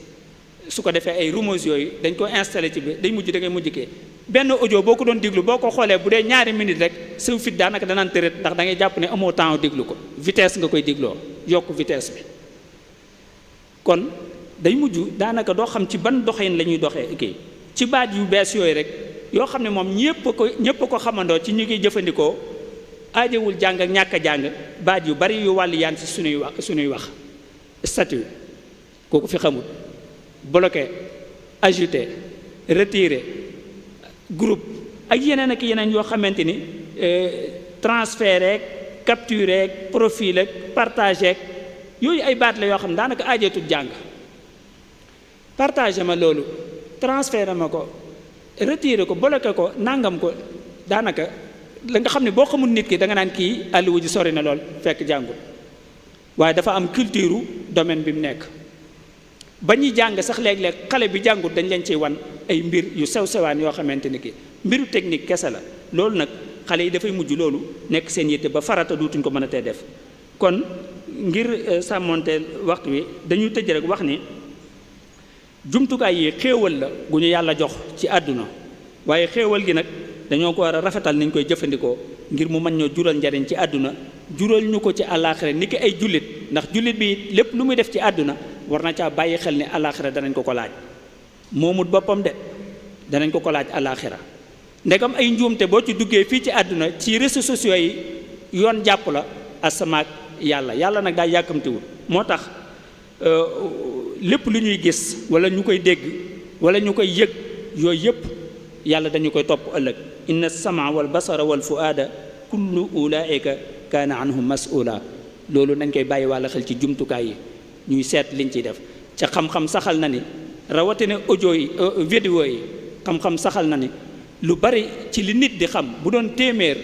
[SPEAKER 1] su ko defee ay remose yooyu dañ ko installé ci bi day mujj da ngay mujj kee benn audio boo ko doon déglu boo ko xoolee bu dee ñaari minute rek sa fit daanaka danaan tërët ndax da ngay jàpp ne amoo temps déglu ko vitesse nga koy dégloo yokk vitesse bi kon day mujj daanaka doo xam ci ban doxin la ñuy doxee kii ci baat yu bees yooyu rek yoo xam ne moom ñëpp ko xamandoo ci ñu ngi jëfandikoo aajewul jàng ak ñàkk a jàng baat yu bari yu wàll yaan ci suñuy wax statut kooku fi xamul bloqué ajouté retiré groupe ak yeneen ak yeneen yoo xamante ni transféré ak capturé ak profilé ak partagé ak yooyu ay baat la yoo xam ne daanaka aajeetul jàng partagé ma loolu transféré ma ko retiré ko bloqué ko nangam ko daanaka la nga xam ne boo xamul nit ki da nga naan kii àlluwa ji sori na lool fekk jàngul waaye dafa am culture domaine bi mu nekk ba ñuy jàng sax léeg-léeg xale bi jàngut dañ leen ciy wan ay mbir yu sew-sewaan yoo xamante ni ki mbiru technique kese la loolu nag xale yi dafay mujj loolu nekk seen yitte ba farata duutuñ ko mën a tee def kon ngir sàmmonteel waxtu wi dañuy tëj rek wax ni jumtukaay yi xéewal la gu ñu yàlla jox ci àdduna waaye xéewal gi nag dañoo ko war a rafetal niñ koy jëfandikoo ngir mu mën ñoo jural njariñ ci àdduna jural ñu ko ci àllaaxira ni ki ay jullit ndax jullit bi lépp lu muy def ci àdduna war na caa bàyyi xel ni àllaaxira danañ ko laaj moomut boppam de danañ ko laaj àllaaxira ndegam ay njuumte boo ci duggee fii ci àdduna ci réseaux sociaux yi yoon jàpp la asamaak yàlla nag daal yàkkamtiwul moo tax lépp lu ñuy gis wala ñu koy dégg wala ñu koy yëg yooyu yëpp yàlla dañu koy topp ëllëg inna sama wal basara wal fuaada kullu ulaika kaana anhum mas'ula loolu nañ koy bàyyi wàlla xel ci jumtukaay yi ñuy seet liñ ciy def ca xam-xam saxal na ni rawatina audio yi vidéo yi xam-xam saxal na ni lu bari ci li nit di xam bu doon téeméer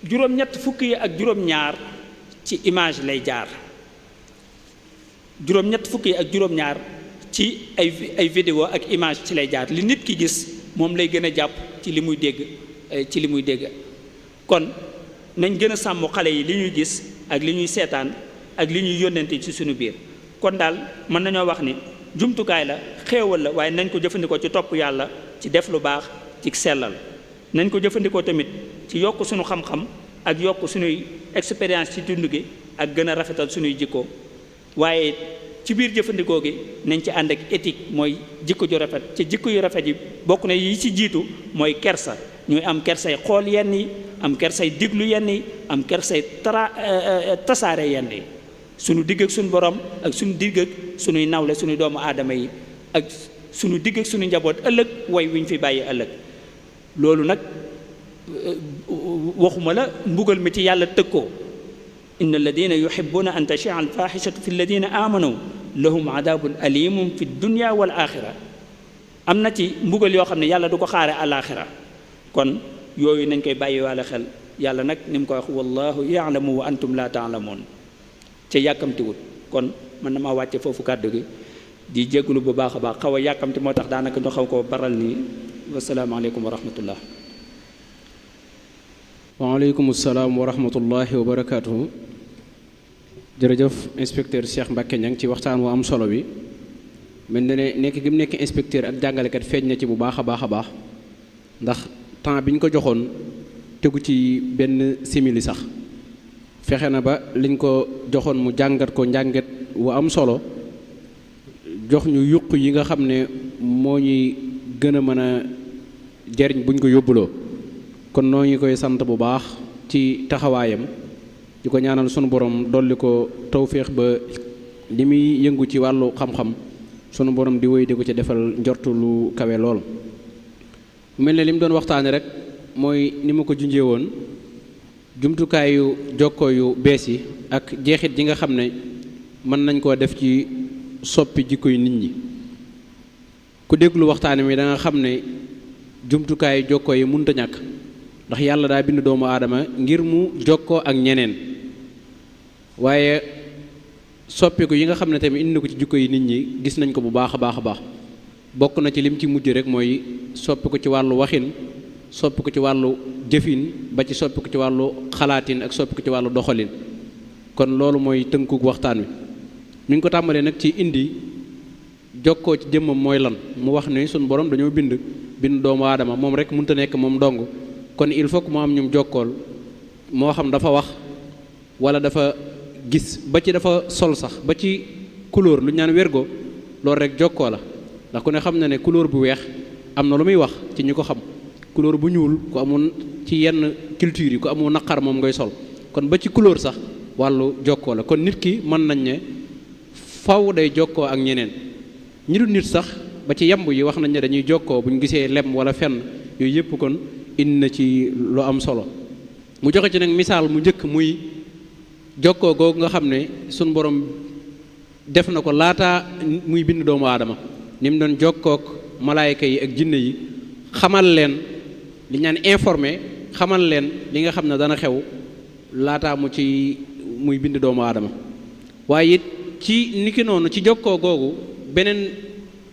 [SPEAKER 1] juróom-ñett fukk yi ak juróom-ñaar ci image lay jaar juróom-ñett fukk yi ak juróom-ñaar ci ay vidéo ak image ci lay jaar li nit ki gis moom lay gën a jàpp ci li muy dégg kon nañ gën a sàmm xale yi li ñuy gis ak li ñuy seetaan ak li ñuy yónnante ci suñu biir kon daal mën nañoo wax ni jumtukaay la xéewal la waaye nañ ko jëfandikoo ci topp yàlla ci def lu baax ci sellal nañ ko jëfandikoo tamit ci yokk suñu xam-xam ak yokk suñuy expérience ci dund gi ak gën a rafetal suñuy jikko waaye ci biir jëfandikoo gi nañ ci ànd ak éthique mooy jikko ju rafet ci jikko yu rafet yi bokk na yi ci jiitu mooy kersa ñuy am kersay xool yenn yi am kersay diglu yenn yi am kersay tasaare yenn yi suñu digg ak suñu borom ak suñu digg ak suñuy nawle suñu doomu aadama yi ak suñu digg ak suñu njaboot ëllëg way wi ñu fi bàyyi ëllëg loolu nag waxuma la mbugal mi ci yàlla tëkkoo inna alladina yuhibbuna an tashia alfahishatu fi alladina amanu lahum adabun alimum fi dunya wal axira am na ci mbugal yoo xam ne yàlla du ko xaare alaxira kon yooyu nañ koy bàyyi waale xel yàlla nag ni mu ko wax wallahu yaalamu wa antum la taalamuun ca yàkkamtiwut kon man na maa wàcce foofu kàddu gi di jégalu bu baax a baax xaw a yàkkamti moo tax daanaka ñu xaw ko baral nii wasalaamaaleykum wa rahmatullah.
[SPEAKER 2] waaleykum salaam wa rahmatullahi wa barakaatuhu. jërëjëf inspecteur Cheikh Mbacke Niang ci waxtaan wu am solo bi mel na ne nekk gi mu nekk inspecteur ak jàngalekat feeñ na ci bu baax a baax a baax ndax temps bi ñu ko joxoon tegu ci benn simili sax fexe na ba liñ ko joxoon mu jàngat ko njàngat wu am solo jox ñu yuq yi nga xam ne moo ñuy gën a mën a jariñ buñ ko yóbbuloo kon noo ngi koy sant bu baax ci taxawaayam di ko ñaanal sunu borom dolli ko tawféex ba li muy yëngu ci wàllu xam-xam sunu borom di wéy di ko ci defal njortu lu kawe lool. mel ne li mu doon waxtaane rek mooy ni ma ko junjee woon jumtukaayu jokkoo yu bees yi ak jeexit ji nga xam ne mën nañ koo def ci soppi jikkoy nit ñi ku déglu waxtaane mi da nga xam ne jumtukaayu jokkoo yi mënut a ñàkk ndax yàlla daa bind doomu aadama ngir mu jokkoo ak ñeneen waaye soppiku yi nga xam ne tamit indi na ko ci jikko yi nit ñi gis nañ ko bu baax a baax a baax bokk na ci lim ci mujj rek mooy soppiku ci wàllu waxin soppiku ci wàllu jëfin ba ci soppiku ci wàllu xalaatin ak soppiku ci wàllu doxalin kon loolu mooy tënku waxtaan wi ñu ngi ko tàmbalee nag ci indi jokkoo ci jëmmam mooy lan mu wax ne suñu borom dañoo bind doomu aadama moom rek mënut a nekk moom dong kon il faut que mu am ñum jokkool moo xam dafa wax wala dafa gis ba ci dafa sol sax ba ci couleur lu ñu naan wergo loolu rek jokkoo la ndax ku ne xam na ne couleur bu weex am na lu muy wax ci ñi ko xam couleur bu ñuul ku amul ci yenn culture yi ku amul naqar moom ngay sol kon ba ci couleur sax wàllu jokkoo la kon nit ki mën nañ ne faw day jokkoo ak ñeneen ñi du nit sax ba ci yamb yi wax nañ ne dañuy jokkoo bu ñu gisee lem wala fenn yooyu yëpp kon indi na ci lu am solo mu joxe ci nag misaal mu njëkk muy jokkoo googu nga xam ne suñ borom def na ko laata muy bind doomu aadama ni mu doon jokkook malaayka yi ak jinne yi xamal leen li ñaan informé xamal leen li nga xam ne dana xew laata muy bind doomu aadama waaye it ci niki noonu ci jokkoo googu beneen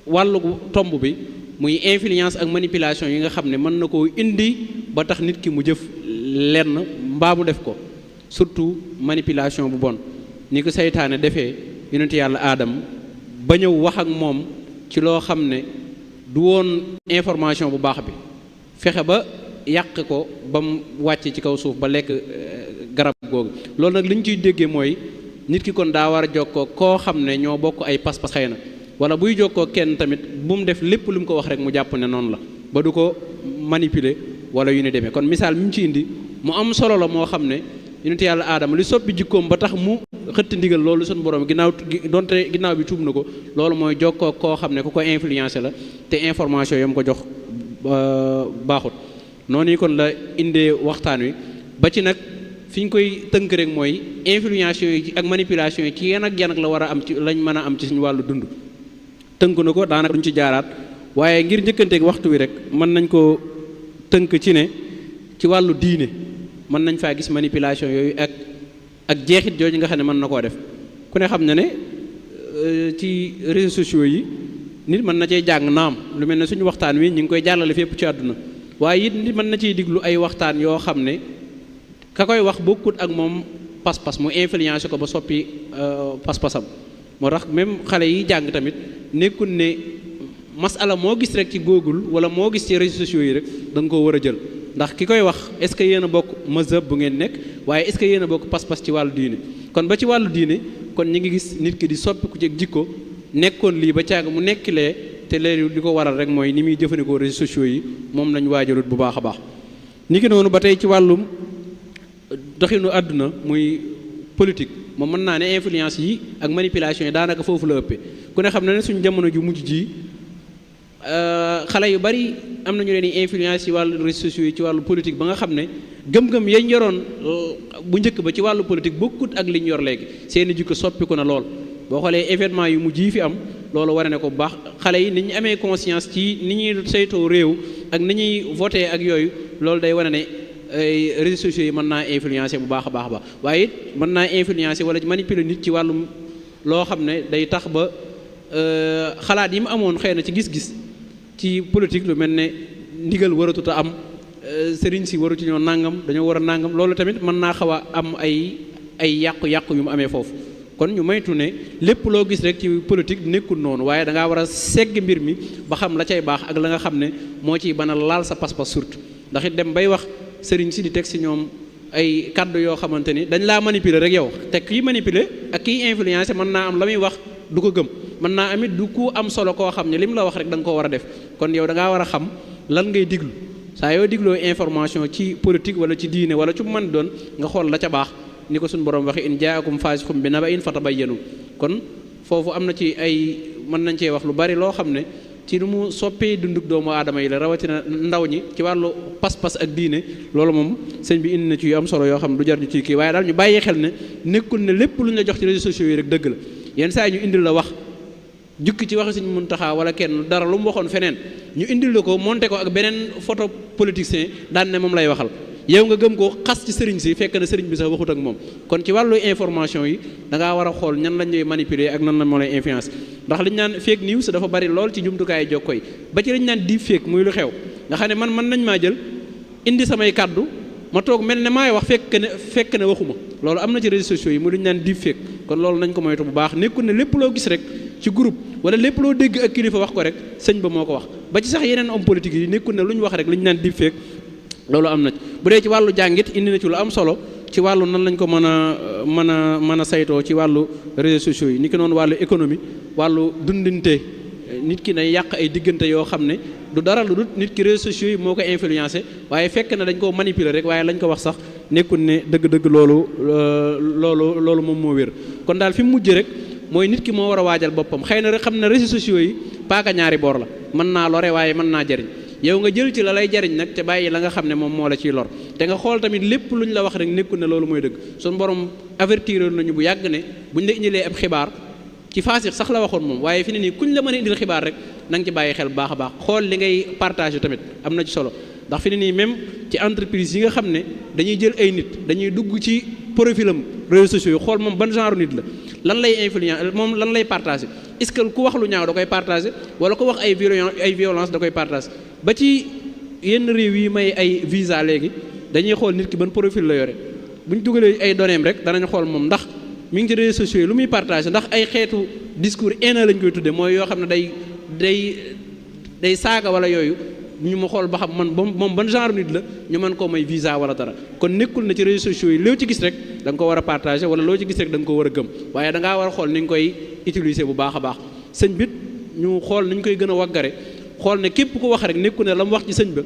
[SPEAKER 2] wàllu tomb bi muy influence ak manipulation yi nga xam ne mën na koo indi ba tax nit ki mu jëf lenn mbaa mu def ko surtout manipulation bu bon ni ko seytaane defee yonent yàlla aadam ba ñëw wax ak moom ci loo xam ne du woon information bu baax bi fexe ba yàq ko ba mu wàcc ci kaw suuf ba lekk garab googu loolu nag li ñu ciy déggee mooy nit ki kon daa war a jokkoo koo xam ne ñoo bokk ay pas-pas xëy na wala buy jokkoo kenn tamit bu mu def lépp lu mu ko wax rek mu jàpp ne noonu la ba du ko manipuler wala yu ne demee kon misaal mi mu ci indi mu am solo la moo xam ne yonent yàlla aadama li soppi jikkoom ba tax mu xëtt ndigal loolu suñu borom ginnaaw bi tuub na ko loolu mooy jokkoo koo xam ne ku ko influencé la te information yam ko jox baaxut noonu kon la indee waxtaan wi ba ci nag fi ñu koy tënk rek mooy influence yi ak manipulation yi ci yan ak la war a am ci lañ mën a am ci suñu wàllu dund tënk na ko daanaka duñ ci jaaraat waaye ngir njëkkanteeg waxtu wi rek mën nañ ko tënk ci ne ci wàllu diine mën nañ faa gis manipulation yooyu ak jeexit jooju nga xam ne mën na koo def ku ne xam na ne ci réseaux sociaux yi nit mën na cee jàng naam lu mel ne suñu waxtaan wi ñu ngi koy jàllale fépp ci àdduna waaye it nit mën na ciy diglu ay waxtaan yoo xam ne ka koy wax bokkut ak moom pas-pas mu influencé ko ba soppi pas-pasam moo tax même xale yi jàng tamit nekkul ne masala moo gis rek ci Google wala moo gis ci réseaux sociaux yi rek da nga koo war a jël ndax ki koy wax est-ce que yéen a bokk mazhab bu ngeen nekk waaye est-ce que yéen a bokk pas-pas ci wàllu diine kon ba ci wàllu diine kon ñi ngi gis nit ki di soppiku ci jikko nekkoon lii ba caag mu nekkilee te léegi li ko waral rek mooy ni muy jëfandikoo réseaux sociaux yi moom lañ waajalut bu baax a baax ni ki noonu ba tey ci wàllum doxinu àdduna muy politique moom mën naa ne influence yi ak manipulation yi daanaka foofu la ëppee ku ne xam na ne suñu jamono ju mujj ji xale yu bari am nañu leen di influence ci wàllu réseaux sociaux yi ci wàllu politique ba nga xam ne gëm-gëm yañ yoroon bu njëkk ba ci wàllu politique bokkut ak li ñu yor léegi seeni jikko soppiku na lool. boo xoolee événement yu mujj yi fi am loolu war ne ko bu baax xale yi ni ñu amee conscience ci ni ñuy saytoo réew ak ni ñuy voté ak yooyu loolu day wane ne réseaux sociaux yi mën naa influencer bu baax a baax ba waaye it mën naa influencer wala manipuler nit ci wàllum loo xam ne day tax ba xalaat yi mu amoon xëy na ci gis-gis ci politique lu mel ne ndigal waratut a am sëriñ si waru ci ñoo nangam dañoo war a nangam loolu tamit mën naa xaw a am ay yàqu-yàqu yu mu amee foofu. kon ñu maytu ne lépp loo gis rek ci politique nekkul noonu waaye da ngaa war a segg mbir mi ba xam la cay baax ak la nga xam ne moo ciy bana laal sa pas-pas surtout ndax it dem bay wax sëriñ si di teg si ñoom ay kaddu yoo xamante ni dañ laa manipuler rek yow te kii manipuler ak kii influencer mën naa am la muy wax du ko gëm mën naa amit du ku am solo koo xam ne li mu la wax rek da nga koo war a def kon yow da ngaa war a xam lan ngay diglu saa yoo digloo information ci politique wala ci diine wala ci mën doon nga xool la ca baax ni ko suñu borom waxe in jaakum faasiqun bi naba'in fatabayyanu kon foofu am na ci ay mën nañ cee wax lu bari loo xam ne ci nu mu soppee dunduk doomu aadama yi la rawatina ndaw ñi ci wàllu pas-pas ak diine loolu moom sëñ bi indi na ci yu am solo yoo xam ne du jar ñu ci kii waaye daal ñu bàyyi xel ne nekkul ne lépp lu ñu la jox ci réseaux sociaux yi rek dëgg la yenn saa yi ñu indil la wax jukki ci waxi Sëñ Muntaxa wala kenn dara lu mu waxoon feneen ñu indil la ko monté ko ak beneen photo politicien daan ne moom lay waxal yow nga gëm ko xas ci sëriñ si fekk na sëriñ bi sax waxut ak moom kon ci wàllu information yi da ngaa war a xool ñan lañ ñuy manipuler ak nan la moo lay influence ndax liñ naan fake news dafa bari lool ci jumtukaayu jokko yi ba ci liñ naan deep fake muy lu xew nga xam ne man mën nañ maa jël indi samay kaddu ma toog mel ne maay wax fekk ne waxuma loolu am na ci réseaux sociaux yi muy lu ñu naan deep fake kon loolu nañ ko moytu bu baax nekkul ne lépp loo gis rek ci groupe wala lépp loo dégg ak kilifa wax ko rek sëñ ba moo ko wax ba ci sax yeneen homme politique yi nekkul ne lu ñu wax rek li ñu naan deep fake loolu am na ci bu dee ci wàllu jàngit indi na ci lu am solo ci wàllu nan lañ ko mën a saytoo ci wàllu réseaux sociaux yi ni ki noonu wàllu économie wàllu dundinte nit ki nay yàq ay diggante yoo xam ne du dara lu dul nit ki réseaux sociaux yi moo ko influencé waaye fekk na dañ koo manipuler rek waaye lañ ko wax sax nekkul ne dëgg-dëgg loolu moom moo wér kon daal fi mu mujj rek mooy nit ki moo war a waajal boppam xëy na rek xam ne réseaux sociaux yi paaka ñaari boor la mën naa lore waaye mën naa jariñ yow nga jël ci la lay jariñ nag te bàyyi la nga xam ne moom moo la ciy lor te nga xool tamit lépp lu ñu la wax rek nekkul ne loolu mooy dëgg suñu borom avertir nañu bu yàgg ne buñ la indilee ab xibaar ci faasix sax la waxoon moom waaye fi ne nii kuñ la mën a indil xibaar rek na nga ci bàyyi xel bu baax a baax xool li ngay partage tamit am na ci solo ndax fi ne nii même ci entreprise yi nga xam ne dañuy jël ay nit dañuy dugg ci profilam réseaux sociaux yi xool moom ban genre nit la lan lay influence moom lan lay partager est-ce que ku wax lu ñaaw da koy partager wala ku wax ay violence da koy partager ba ci yenn réew yi may ay visa léegi dañuy xool nit ki ban profil la yore bu ñu dugalee ay données rek danañ xool moom ndax mi ngi ci réseaux sociaux yi lu muy partager ndax ay xeetu discours haineux lañ koy tuddee mooy yoo xam ne day saaga wala yooyu ñu ma xool ba xam moom ban genre nit la ñu mën koo may visa wala dara kon nekkul na ci réseaux sociaux yi loo ci gis rek da nga ko war a partager wala loo ci gis rek da nga ko war a gëm waaye da ngaa war a xool ni nga koy utiliser bu baax a baax sëñ bit ñu xool ni ñu koy gën a waggare xool ne képp ku wax rek nekku ne la mu wax ci sëñ ba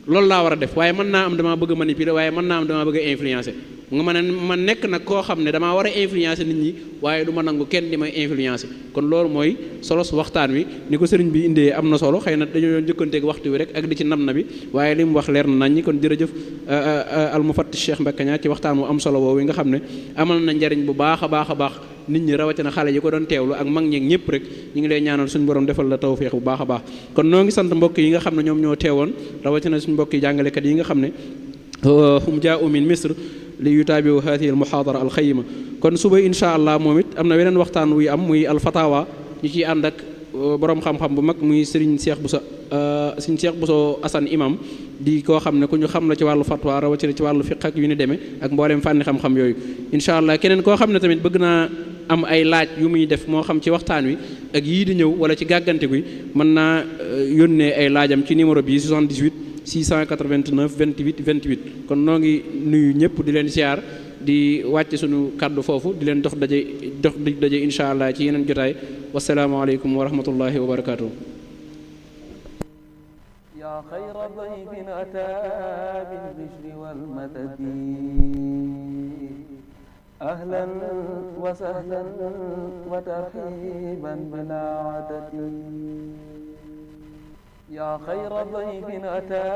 [SPEAKER 2] loolu laa war a def waaye mën naa am damaa bëgg a manipuler waaye mën naa am damaa bëgg a influencer nga ma nekk nag koo xam ne damaa war a influencer nit ñi waaye du ma nangu kenn di may influencer kon loolu mooy solos waxtaan wi ni ko sëriñ bi indee am na solo xëy na dañoo doon jëkkanteeg waxtu wi rek ak di ci nam na bi waaye li mu wax leer na nañ ñi kon jërëjëf almufattish Cheikh Mbacké Niang ci waxtaan wu am solo woowu nga xam ne amal na njariñ bu baax a baax a baax nit ñi rawatina xale yi ko doon teewlu ak mag ñeeg ñëpp rek ñu ngi lay ñaanal suñu borom defal la tawfeex bu baax a baax kon noo ngi sant mbokk yi nga xam ne ñoom ñoo teewoon rawatina suñu mbokk yi jàngalekat yi nga xam ne hum jaa'u min Misr li yutaabiu haadihi al muhaadara al xayima kon suba incha allah moom it am na weneen waxtaan wuy am muy al fatawa ñu ciy ànd ak borom xam-xam bu mag muy Serigne Cheikh Bousso Assane imam di koo xam ne ku ñu xam la ci wàllu fatwa rawatina ci wàllu fiq ak yu ni demee ak mbooleem fànni xam-xam yooyu incha allah keneen koo xam ne tamit bëgg naa am ay laaj yu muy def moo xam ci waxtaan wi ak yii di ñëw wala ci gàggante gi mën naa yónnee ay laajam ci numéro bi 78 689 28 28 kon noo ngi nuyu ñëpp di leen siyaar di wàcc suñu kàddu foofu di leen dox daje incha allah ci yeneen jotaay wasalaamaaleykum wa rahmatullahi wa barakaatu.
[SPEAKER 3] yaa xayra dayfin ataa bil bishri wal madadi ahlan wa sahlan wa tarhiban bilaa adadi yaa xayra dayfin ataa